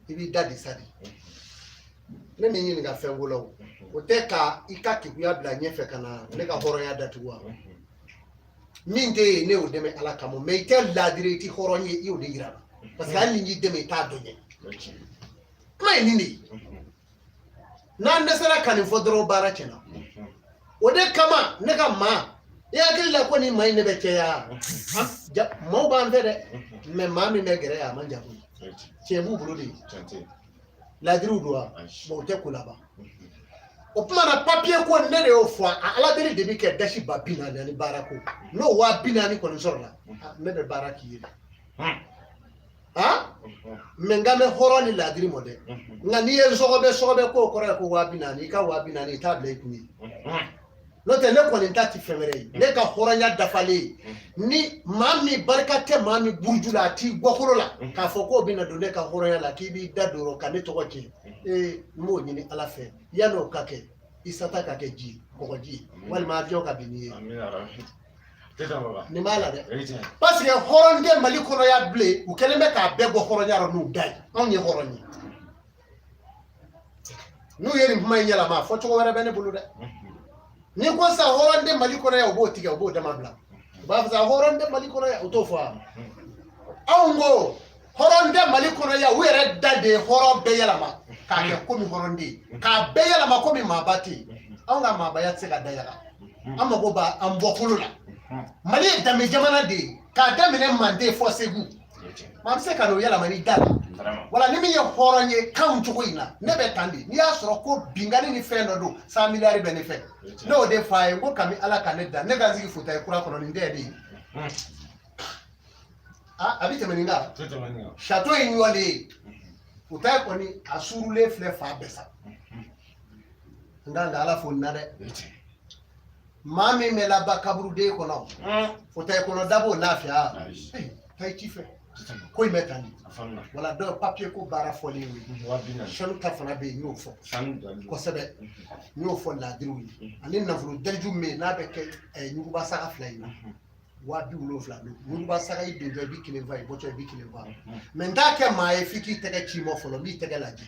A: I b'i da de sa de. Ne min ɲininka fɛn ko la, o o tɛ ka i ka keguya bila ɲɛfɛ ka na ne ka hɔrɔnya datugu wa? Min tɛ yen, ne y'o dɛmɛ Ala kama. Mais i tɛ laadiri, i tɛ hɔrɔn ye, i y'o de yira n na. Parce que hali ni y'i dɛmɛ, i t'a dɔn ɲɛ. Kuma ye nin de ye. N'an dɛsɛra ka nin fɔ dɔrɔn, baara tiɲɛna. O de kama ne ka maa, i hakili la ko nin maa in ne bɛ cɛya, maaw b'an fɛ dɛ. Mais maa min bɛ gɛrɛ yan, a man jan koyi. Tiɲɛ b'u bolo de, laadiriw don wa. Bon, o tɛ ko laban. O tuma na, papiye ko, ne de y'o fɔ. A Ala deli de bɛ kɛ dasi ba 40 ani baara ko. N'o 40 000 kɔni sɔrɔla, ne bɛ baara k'i ye dɛ. Han, mais n kan bɛ hɔrɔn ni laadiri mɔ dɛ. Nka n'i ye sɔgɔbɛ sɔgɔbɛ k'o kɔrɔ ye ko 40 000, i ka 40 000, i t'a bila i kun ye. N'o tɛ, ne kɔni ta ti fɛn wɛrɛ ye. Ne ka hɔrɔnya dafalen ye. Ni maa min barika tɛ maa min buruju la, a t'i gɔkolo la k'a fɔ k'o bɛna don ne ka hɔrɔnya la, k'i b'i da don o ka ne tɔgɔ tiɲɛ, ee, n b'o ɲini Ala fɛ, yan'o ka kɛ, i sata ka kɛ ji ye, kɔgɔji ye, walima avion ka bin n'i ye. Nin b'a la dɛ, parce que hɔrɔn tɛ Mali kɔnɔ yan bilen. U kɛlen bɛ k'a bɛɛ bɔ hɔrɔnya rɔ n'u da ye. Anw ye hɔrɔn ye. N'u ye nin kuma in yɛlɛma, a fɔ cogo wɛrɛ bɛ ne bolo dɛ. N'i ko sisan hɔrɔn tɛ Mali kɔnɔ yan, u b'o tigɛ, u b'o dama bila. U b'a fɔ sisan hɔrɔn tɛ Mali kɔnɔ yan, u t'o fɔ wa? Anw ko hɔrɔn tɛ Mali kɔnɔ yan. U yɛrɛ da de ye hɔrɔn bɛɛ yɛlɛma k'a kɛ komi hɔrɔn tɛ yen, k'a bɛɛ yɛlɛma komi maaba tɛ yen. Anw ka maabaya tɛ se ka da yaga. An mago b'an bɔkolo la. Mali ye danbe jamana de ye, k'a daminɛ Manden fɔ Segu. Maa bɛ se ka n'o yɛlɛma ni da la. Wala ni min ye hɔrɔn ye kanw cogo in na, ne bɛ tan de. N'i y'a sɔrɔ ko binkanni ni fɛn dɔ don, 100 miliyari bɛ ne fɛ. Ne y'o de fɔ a ye, n ko kami Ala ka ne da, ne ka n sigi fauteuil kura kɔnɔ, nin tɛ de ye. A bɛ tɛmɛ nin kan. Château in ɲɔlen ye, fauteuil kɔni a surulen filɛ fan bɛɛ sa. N kan ka Ala fo nin na dɛ. Maa min bɛ laban kaburuden kɔnɔ, fauteuil kɔnɔ da b'o lafiya. Taa i ci fɛ. Ko in bɛ tan de.
B: A faamuna.
A: Wala dɔw papiye ko baara fɔlen y'o ye.
B: 20.000.
A: Sanu ta fana bɛ yen, n y'o fɔ.
B: Sanu dalilu.
A: Kosɛbɛ, n y'o fɔ laadiriw ye. Ani nafolo daliju min n'a bɛ kɛ ɲuguba saga fila in na, 70.000 don. Ɲuguba saga, i dontɔ i bɛ kelen fa, i bɔtɔ i bɛ kelen fa. Mɛ n t'a kɛ maa ye f'i k'i tɛgɛ ci ma fɔlɔ, n b'i tɛgɛ lajɛ.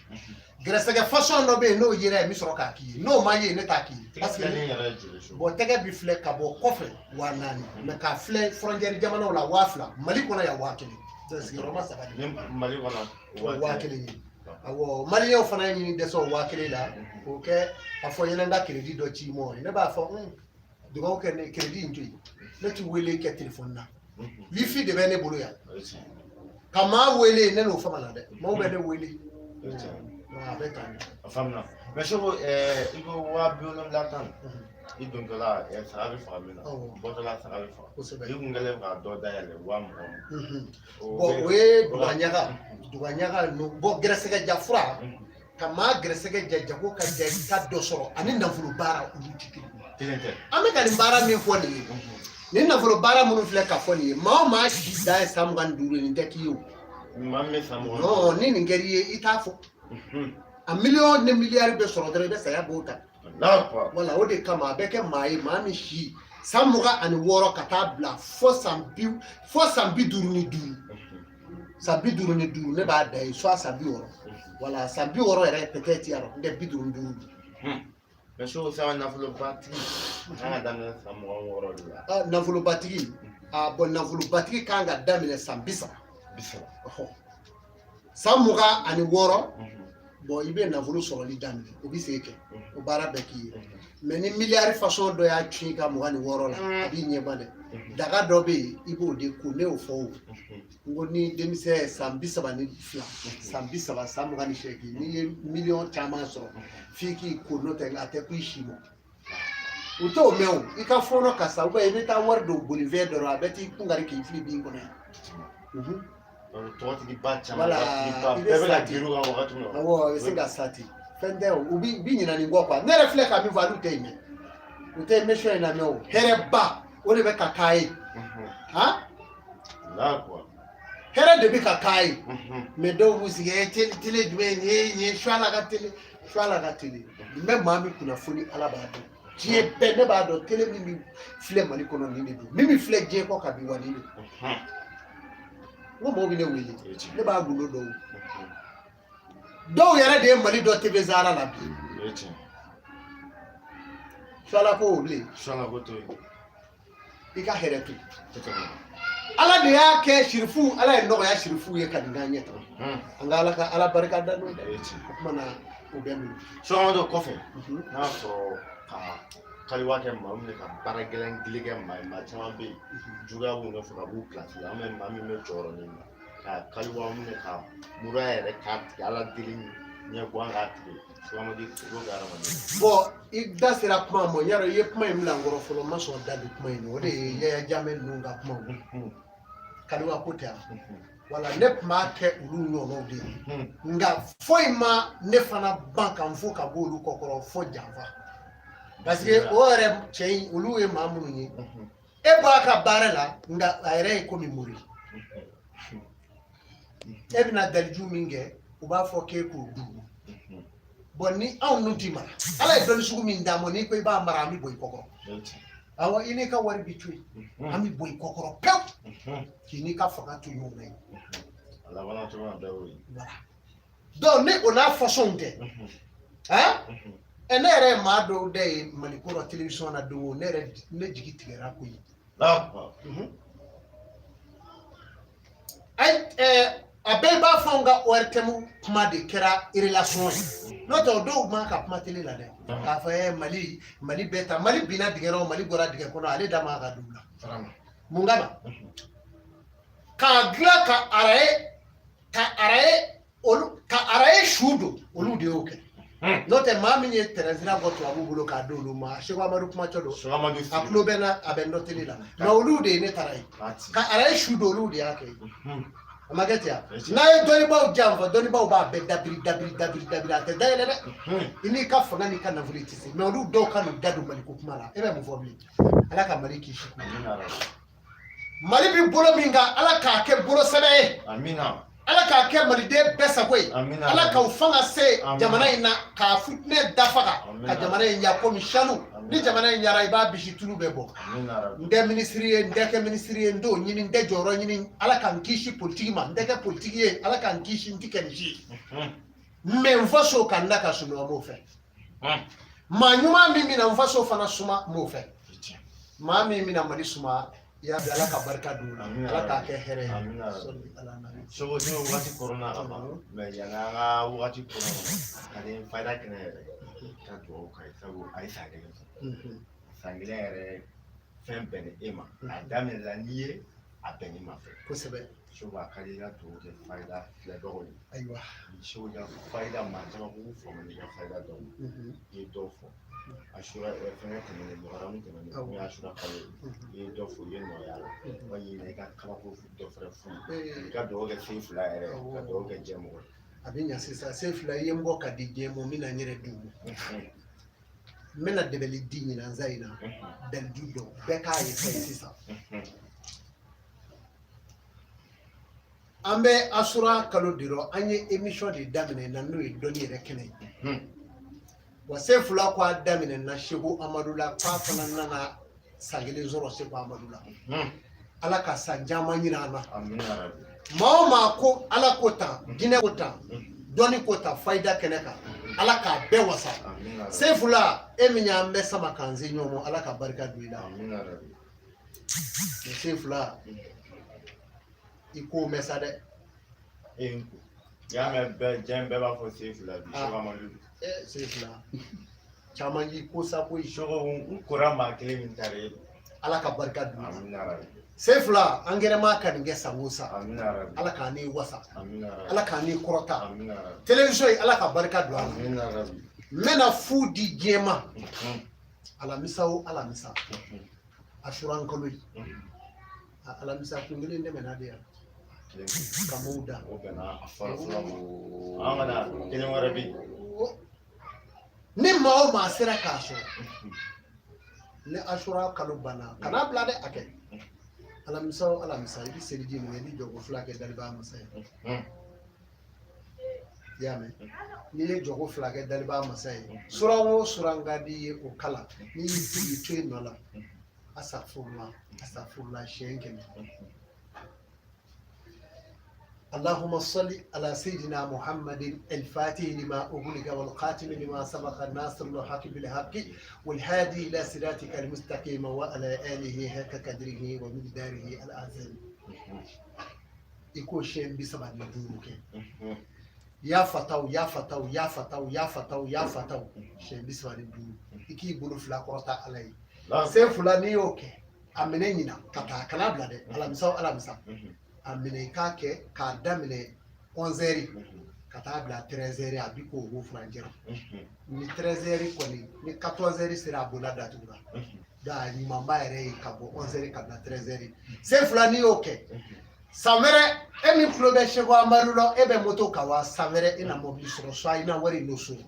A: Gɛrɛsɛgɛ fasɔn dɔ bɛ yen, n'o yera yen, n bɛ sɔrɔ k'a k'i ye. N'o ma ye, ne t'a k'i ye. Parce que
B: Tɛgɛ yɛrɛ ye joli so?
A: Bɔn, tɛgɛ bi filɛ ka bɔ kɔfɛ 4.000, mɛ k'a filɛ frontière jamanaw la 2.000, Mali kɔnɔ yan 1.000. Donc sigiyɔrɔma saba de.
B: Ni Mali kɔnɔ?
A: 1.000 ye. Awɔ, maliyɛnw fana ye ɲini dɛsɛ o 1.000 la k'o kɛ a fɔ ɲɛna n ka crédit dɔ ci ma. Ne b'a fɔ dugawu kɛ ne crédit in to yen, ne ti wele kɛ téléphone na, wifi de bɛ ne bolo yan.
B: O ye tiɲɛ.
A: Ka maa wele, ne n'o fama na dɛ, maaw bɛ ne wele.
B: O ye tiɲɛ.
A: A bɛ tan de.
B: A faamuna. Mɛ soko, i ko 70.000, i dontɔla saga bɛ faga min na, bɔtɔla saga bɛ faga. I kun kɛlen k'a dɔ dayɛlɛ 20.000.
A: Bɔn, o ye dugaɲaga dugaɲaga ninnu. Bɔn, gɛrɛsɛgɛ ja fura ka maa gɛrɛsɛgɛ ja, jago ka ja, i ka dɔ sɔrɔ, ani nafolo baara, olu ti kelen ye.
B: Kelen tɛ.
A: An bɛ ka nin baara min fɔ nin ye, nin nafolo baara minnu filɛ ka fɔ nin ye, maa o maa si dan ye san 25 ye, nin tɛ k'i ye o.
B: Maa min bɛ san 20.
A: Non, ni nin kɛr'i ye, i t'a fɔ. A miliyɔn ni miliyari bɛ sɔrɔ dɔrɔn, i bɛ saya b'o ta. Wala, o de kama a bɛ kɛ maa ye, maa min si san 26 ka taa bila fo san 55, san 55, ne b'a da ye, soit san 60, wala san 60 yɛrɛ peut-être yarɔ, n tɛ 55.
B: Mɛ so saba, nafolobatigi kan ka daminɛ san 26 de la?
A: Ah, nafolobatigi, ah bɔn, nafolobatigi kan ka daminɛ san 30.
B: 30.
A: Ɔhɔ, san 26. Bɔn, i bɛ nafolo sɔrɔli daminɛ, o bɛ se kɛ o baara bɛɛ k'i ye. Mɛ ni miliyari fasɔn dɔ y'a cun i ka 26 la, a b'i ɲɛba dɛ. Daga dɔ bɛ yen, i b'o de ko. Ne y'o fɔ o, n ko ni denmisɛn san 32, san 30, san 28, n'i ye miliyɔn caman sɔrɔ, f'i k'i ko, n'o tɛ a tɛ ku i si ma. U t'o mɛn o. I ka fɔɔnɔ ka sa, i bɛ taa wari don bolifɛn dɔ la, a bɛ t'i kun kari k'i fili bin kɔnɔ yan.
B: Tɔgɔtigi ba caman, bɛɛ bɛ ka girin kan wagati min na.
A: Awɔ, a bɛ se ka sa ten. Fɛn tɛ o, u bi ɲinɛ nin kɔ quoi. Ne yɛrɛ filɛ ka min fɔ, hali u tɛ yen mɛn, u tɛ émission in lamɛn o. Hɛrɛba o de bɛ ka k'a ye. Han, hɛrɛ de bɛ ka k'a ye. Mɛ dɔw b'u sigi, télé jumɛn nin ye, nin ye Suala ka télé, Suala ka télé. Nin bɛ maa min kunnafoni, Ala b'a dɔn. Diɲɛ bɛɛ, ne b'a dɔn télé min bɛ filɛ Mali kɔnɔ, nin de don. Min bɛ filɛ diɲɛ kɔ ka bi wa, nin de don. N ko mɔgɔw bɛ ne wele, ne b'a gundo dɔn. Dɔw yɛrɛ de ye Mali dɔ TV Zara la bi. Suala ko o bilen.
B: Suala ko to yen.
A: I ka hɛrɛ to yen. Ala de y'a kɛ sirifu, Ala ye nɔgɔya sirifu ye ka nin k'an ɲɛ tan. An ka Ala ka Ala barika da n'o ye dɛ. O tuma na, o bɛ min.
B: Suala dɔ kɔfɛ, n'a y'a sɔrɔ ka kaliwa kɛ maa min ka baara gɛlɛn gili kɛ maa ye, maa caman bɛ yen, juguya b'u nɔfɛ ka b'u pilasi la. An bɛ maa min bɛ jɔyɔrɔ ɲini na ka kaliwa minɛ ka mura yɛrɛ k'a tigɛ, Ala deli ɲɛ guwan k'a tigɛ. Sulamadi o kɛ hadamaden.
A: Bɔn, i da sera kuma ma, yarɔ i ye kuma in bila n kɔrɔ fɔlɔ, n ma sɔn da don kuma in na. O de ye Yaya Jame ninnu ka kumaw kaliwa ko tɛ yan. Wala, ne tun b'a kɛ olu ɲɔgɔnnaw de ye, nka foyi ma ne fana ban ka n fo ka bɔ olu kɔkɔrɔ fo janfa. Parce que o yɛrɛ cɛ in, olu ye maa minnu ye, e b'a ka baara la, nka a yɛrɛ ye komi mori. E bɛna daliju min kɛ, u b'a fɔ k'e k'o dun. Bɔn, ni anw dun t'i mara, Ala ye dɔnni sugu min d'an ma, n'i ko i b'a mara, an bɛ bɔ i kɔkɔrɔ. Awɔ, i n'i ka wari bi to yen, an bɛ bɔ i kɔkɔrɔ pewu, k'i n'i ka fanga to ɲɔgɔn na yen.
B: A labanna cogo min na, bɛɛ y'o ye.
A: Voilà, donc ni o n'a façon tɛ han. Ɛ, ne yɛrɛ ye maa dɔw da ye Mali kɔrɔ télévision na don o, ne yɛrɛ ne jigi tigɛra koyi. Ayi, a bɛɛ b'a fɔ anw ka ORTM kuma de kɛra relation ye, n'o tɛ o dɔw man ka kuma télé la dɛ, k'a fɔ Mali, Mali bɛɛ ta, Mali binna dingɛ rɔ, Mali bɔra dingɛ kɔnɔ, ale da man ka don o la. Mun kama k'a dilan ka araye olu ka araye su don, olu de y'o kɛ. N'o tɛ maa min ye tɛrɛn sira bɔ tubabuw bolo k'a d'olu ma, Seko Amadu kumatɔ don, a tulo bɛ n na, a bɛ n dɔn télé la. Mɛ olu de ye ne taara ye ka araye su don, olu de y'a kɛ. A ma kɛ ten wa? N'a ye dɔnnibaaw janfa, dɔnnibaaw b'a bɛɛ dabiri dabiri dabiri dabiri, a tɛ dayɛlɛ dɛ. I n'i ka fanga n'i ka nafolo, i tɛ se. Mɛ olu dɔw ka n'u da don Maliko kuma la, e bɛ mun fɔ bilen? Ala ka Mali kisi. Mali bɛ bolo min kan, Ala k'a kɛ bolo sɛbɛ ye.
B: Amina.
A: Ala k'a kɛ maliden bɛɛ sago ye.
B: Amina.
A: Ala k'aw fanga se
B: Amina.
A: jamana in na, k'a futinɛ dafaga,
B: Amina.
A: ka jamana in ya komi sanu. Ni
B: Amina.
A: jamana in yara, i b'a bisi tulu bɛɛ bɔ.
B: Amina rabi.
A: N tɛ minisiri ye, n tɛ kɛ minisiri ye, n t'o ɲini, n tɛ jɔyɔrɔ ɲini. Ala k'an kisi politiki ma. N tɛ kɛ politiki ye, Ala k'an kisi, n tɛ kɛ nin si ye. Mɛ n faso ka n da ka sunɔgɔ, n b'o fɛ. Maa ɲuman min bɛna n faso fana suma, n b'o fɛ. Maa min bɛna Mali suma, ya bi, Ala ka barika don o la.
B: Amina.
A: Ala k'a kɛ hɛrɛ ye.
B: Amina.
A: Sɔli ala nabi.
B: Seko ne wagati kɔnɔna ka ban, mɛ yanni an ka wagati kɔnɔ ka ni fayida kɛnɛ yɛrɛ ka dugawu k'a ye, sabu a ye san kelen sɔrɔ. San kelen yɛrɛ fɛn bɛnni e ma, a daminɛ la n'i ye a bɛnni ma fɛ.
A: Kosɛbɛ.
B: Seko, a ka di i ka dugawu kɛ fayida filɛbagaw ye.
A: Ayiwa.
B: Seko, ka fayida maa caman k'u faamu n'i ka fayida dɔn. I ye dɔw fɔ asura fɛngɛ tɛmɛnen, mɔgɔramu tɛmɛnen, min ye asura kalo ye, i ye dɔ fɔ, i ye nɔgɔya la wa ɲinɛ i ka kabako dɔ fɛnɛ f'u ye, i ka dugawu kɛ sen fila yɛrɛ, ka dugawu kɛ jɛmɔgɔ ye.
A: A bɛ ɲa sisan. Sen fila, i ye n bɔ ka di diɲɛ ma, n bɛna n yɛrɛ d'u ma. N bɛna dɛbɛli di ɲinanza in na, daliju dɔn bɛɛ k'a ye fɛn sisan. An bɛ asura kalo de rɔ, an ye émission de daminɛ na, n'o ye dɔnni yɛrɛ kɛnɛ ye. Wa sen fila ko a daminɛ na Seko Amadu la, k'a fana nana san kelen sɔrɔ Seko Amadu la. Ala ka san caman ɲini an na. Maa o maa ko Ala ko tan, diinɛ ko tan, dɔnni ko tan, fayida kɛnɛ kan, Ala k'a bɛɛ wasa. Sen fila, e min y'an bɛɛ sama k'an se ɲɔgɔn ma, Ala ka barika don i la. Sen fila, i k'o mɛn sa dɛ.
B: E y'a mɛn bɛɛ, diɲɛ bɛɛ b'a fɔ sen fila bi Seko Amadu.
A: Sen fila, caman y'i ko sa koyi.
B: Seko, n kora maa kelen min taara e.
A: Ala ka barika don i la. Sen fila, an gɛrɛma ka nin kɛ san o san. Ala k'an n'i wasa, Ala k'an n'i kɔrɔta. Télévision ye, Ala ka barika don a la. N bɛna fu di diɲɛ ma alamisa o alamisa, asuran kalo ye. Alamisa kun kelen tɛmɛna de yan ka m'o da.
B: O bɛnna a fɔlɔ fɔlɔ ma, an kana kelen wɛrɛ bɛ yen.
A: Ni maa o maa sera k'a sɔrɔ, ni asura kalo banna, kana bila dɛ, a kɛ alamisa o alamisa. I bɛ seliji minɛ, i bɛ jɔko fila kɛ dalibaa masa ye. I y'a mɛn? N'i ye jɔko fila kɛ dalibaa masa ye, suran o suran ka di i ye, o kalan. N'i y'i sigi to yen nɔ la, asafurula asafurula siɲɛ 100. اللهم صل على سيدنا محمد الفاتح لما أغلق والخاتم لما سبق الناصر الحق بالحق والهادي إلى صراطك المستقيم وعلى آله حق قدره ومقداره العظيم. I k'o siɲɛ 35 kɛ. Ya fataw, ya fataw, ya fataw, ya fataw, ya fataw, siɲɛ 35. I k'i bolo fila kɔrɔta Ala ye. Sen fila, n'i y'o kɛ, a minɛ ɲina ka taa, kana bila dɛ. Alamisa o alamisa, a minɛ, i k'a kɛ k'a daminɛ 11h ka taa bila 13h. A bi k'o wo furancɛ rɔ. Ni 13h kɔni, ni 14h sera, a bolola datugura. Donc a ɲumanba yɛrɛ ye ka bɔ 11h ka bila 13h. Sen fila, n'i y'o kɛ, san wɛrɛ, e min tulo bɛ Seko Amadu la, e bɛ moto kan wa, san wɛrɛ e na mobili sɔrɔ, soit i na wari n'o sɔrɔ.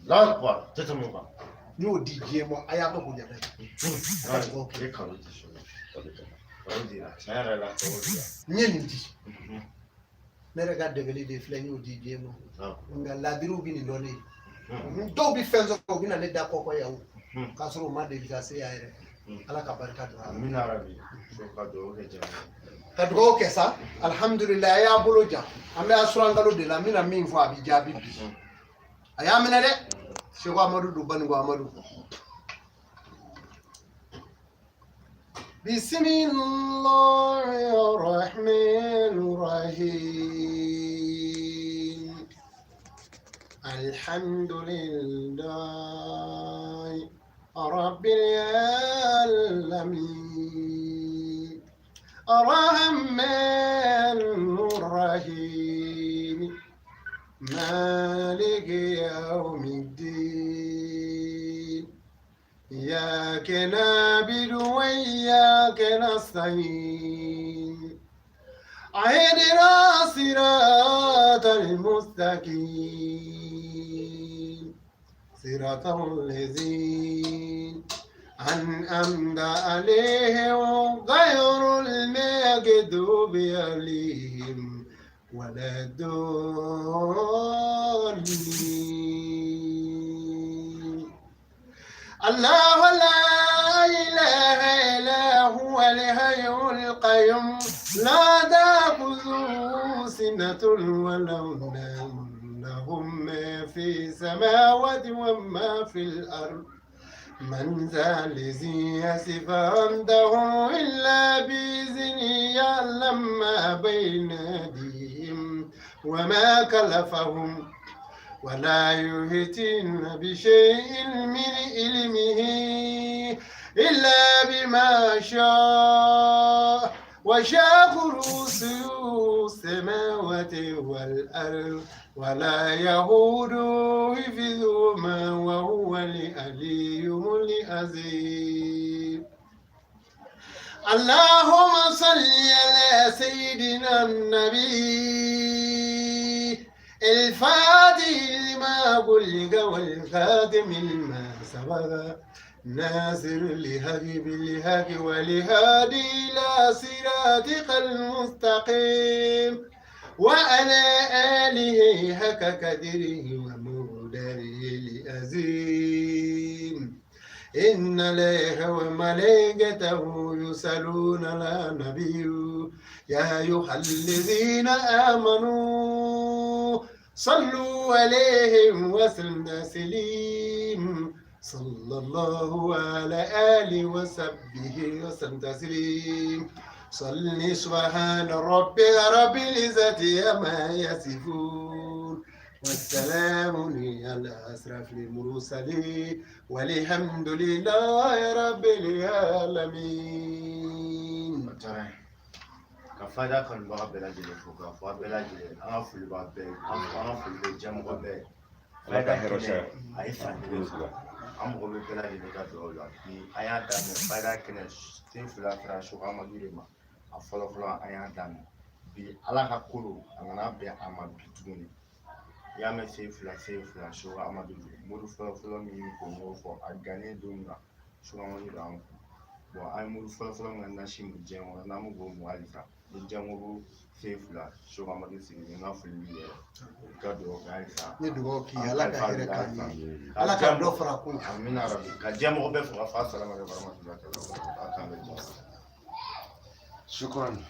B: Tɛ tɛmɛ o kan.
A: N y'o di diɲɛ ma, a y'a kɛ k'o ɲɛna.
B: I ye kalo di Seko. Kalo dira, tiɲɛ yɛrɛ la, kalo dira.
A: N ye nin di, ne yɛrɛ ka dɛmɛli de filɛ, n y'o di diɲɛ ma. Nka ladiriw bɛ nin dɔn ne ye. Dɔw bɛ fɛn sɔrɔ, u bɛ na ne da kɔkɔ yan o, k'a sɔrɔ u ma deli ka se yan yɛrɛ. Ala ka barika don a la.
B: Amina rabi. Seko, ka dugawu kɛ jɛma.
A: Ka dugawu kɛ sa. Alihamudulilayi, a y'a bolo jan. An bɛ asurankalo de la. N bɛna min fɔ, a bɛ jaabi bi. A y'a minɛ dɛ. Seko Amadu don, Baninko Amadu. بسم الله الرحمن الرحيم. الحمد لله رب العالمين الرحمن الرحيم مالك يوم الدين إياك نعبد وإياك نستعين اهدنا الصراط المستقيم صراط الذين أنعمت عليهم غير المغضوب عليهم ولا الضالين. الله لا إله إلا هو الحي القيوم، لا تأخذه سنة ولا نوم، له ما في السماوات وما في الأرض، من ذا الذي يصف عنده إلا بإذنه، يعلم ما بين أيديهم وما خلفهم ولا يحيطون بشيء من علمه إلا بما شاء، وسع كرسيه السماوات والأرض ولا يئوده حفظهما وهو العلي العظيم. اللهم صل على سيدنا النبي الفاتح لما أغلق والخاتم لما سبق، ناصر الحق بالحق والهادي إلى صراطك المستقيم، وعلى آله حق قدره ومقداره العظيم. إن الله وملائكته يصلون على النبي، يا أيها الذين آمنوا صلوا عليه وسلموا تسليما. صلى الله على آله وصحبه وسلم تسليم. صل سبحان ربك رب العزة عما يصفون، والسلام على أشرف المرسلين، والحمد لله رب العالمين.
B: O diyara n ye. Ka fada kanubaga bɛɛ lajɛlen fo, k'a fɔ a bɛɛ lajɛlen, an ka foli b'a bɛɛ ye, an ka foli bɛ diɲɛmɔgɔ bɛɛ ye.
D: Ala ka hɛrɛ caya.
B: A ye san 1 sɔrɔ, an mago bɛ bɛɛ lajɛlen ka dugawu la. Bi an y'a daminɛ fada kɛnɛ sen fila sera Seko Amadu de ma. A fɔlɔ fɔlɔ an y'a daminɛ bi, Ala ka ko don, a nana bɛn a ma bi tuguni. I y'a mɛn, sen fila, sen fila, Seko Amadu don mori fɔlɔ fɔlɔ min ko n y'o fɔ a gannen don min na, Seko Amadu de y'an kun. Bon, an ye mori fɔlɔ fɔlɔ min ka nasi min diɲɛ kɔnɔ, n'an bɛ k'o mun halisa ni diɲɛ ko sen fila, Seko Amadu sigilen, n ka foli b'i yɛrɛ, i ka dugawu kɛ halisa.
A: Ne dugawu k'i ye, Ala ka hɛrɛ k'an ye, Ala ka dɔ fara a kun kan.
B: Amina rabi. Ka diɲɛ mɔgɔ bɛɛ fo ka fɔ asalamu aleykum warahmatulahi taala wabarakatuh. A k'an bɛn diɲɛ.
D: Shukran.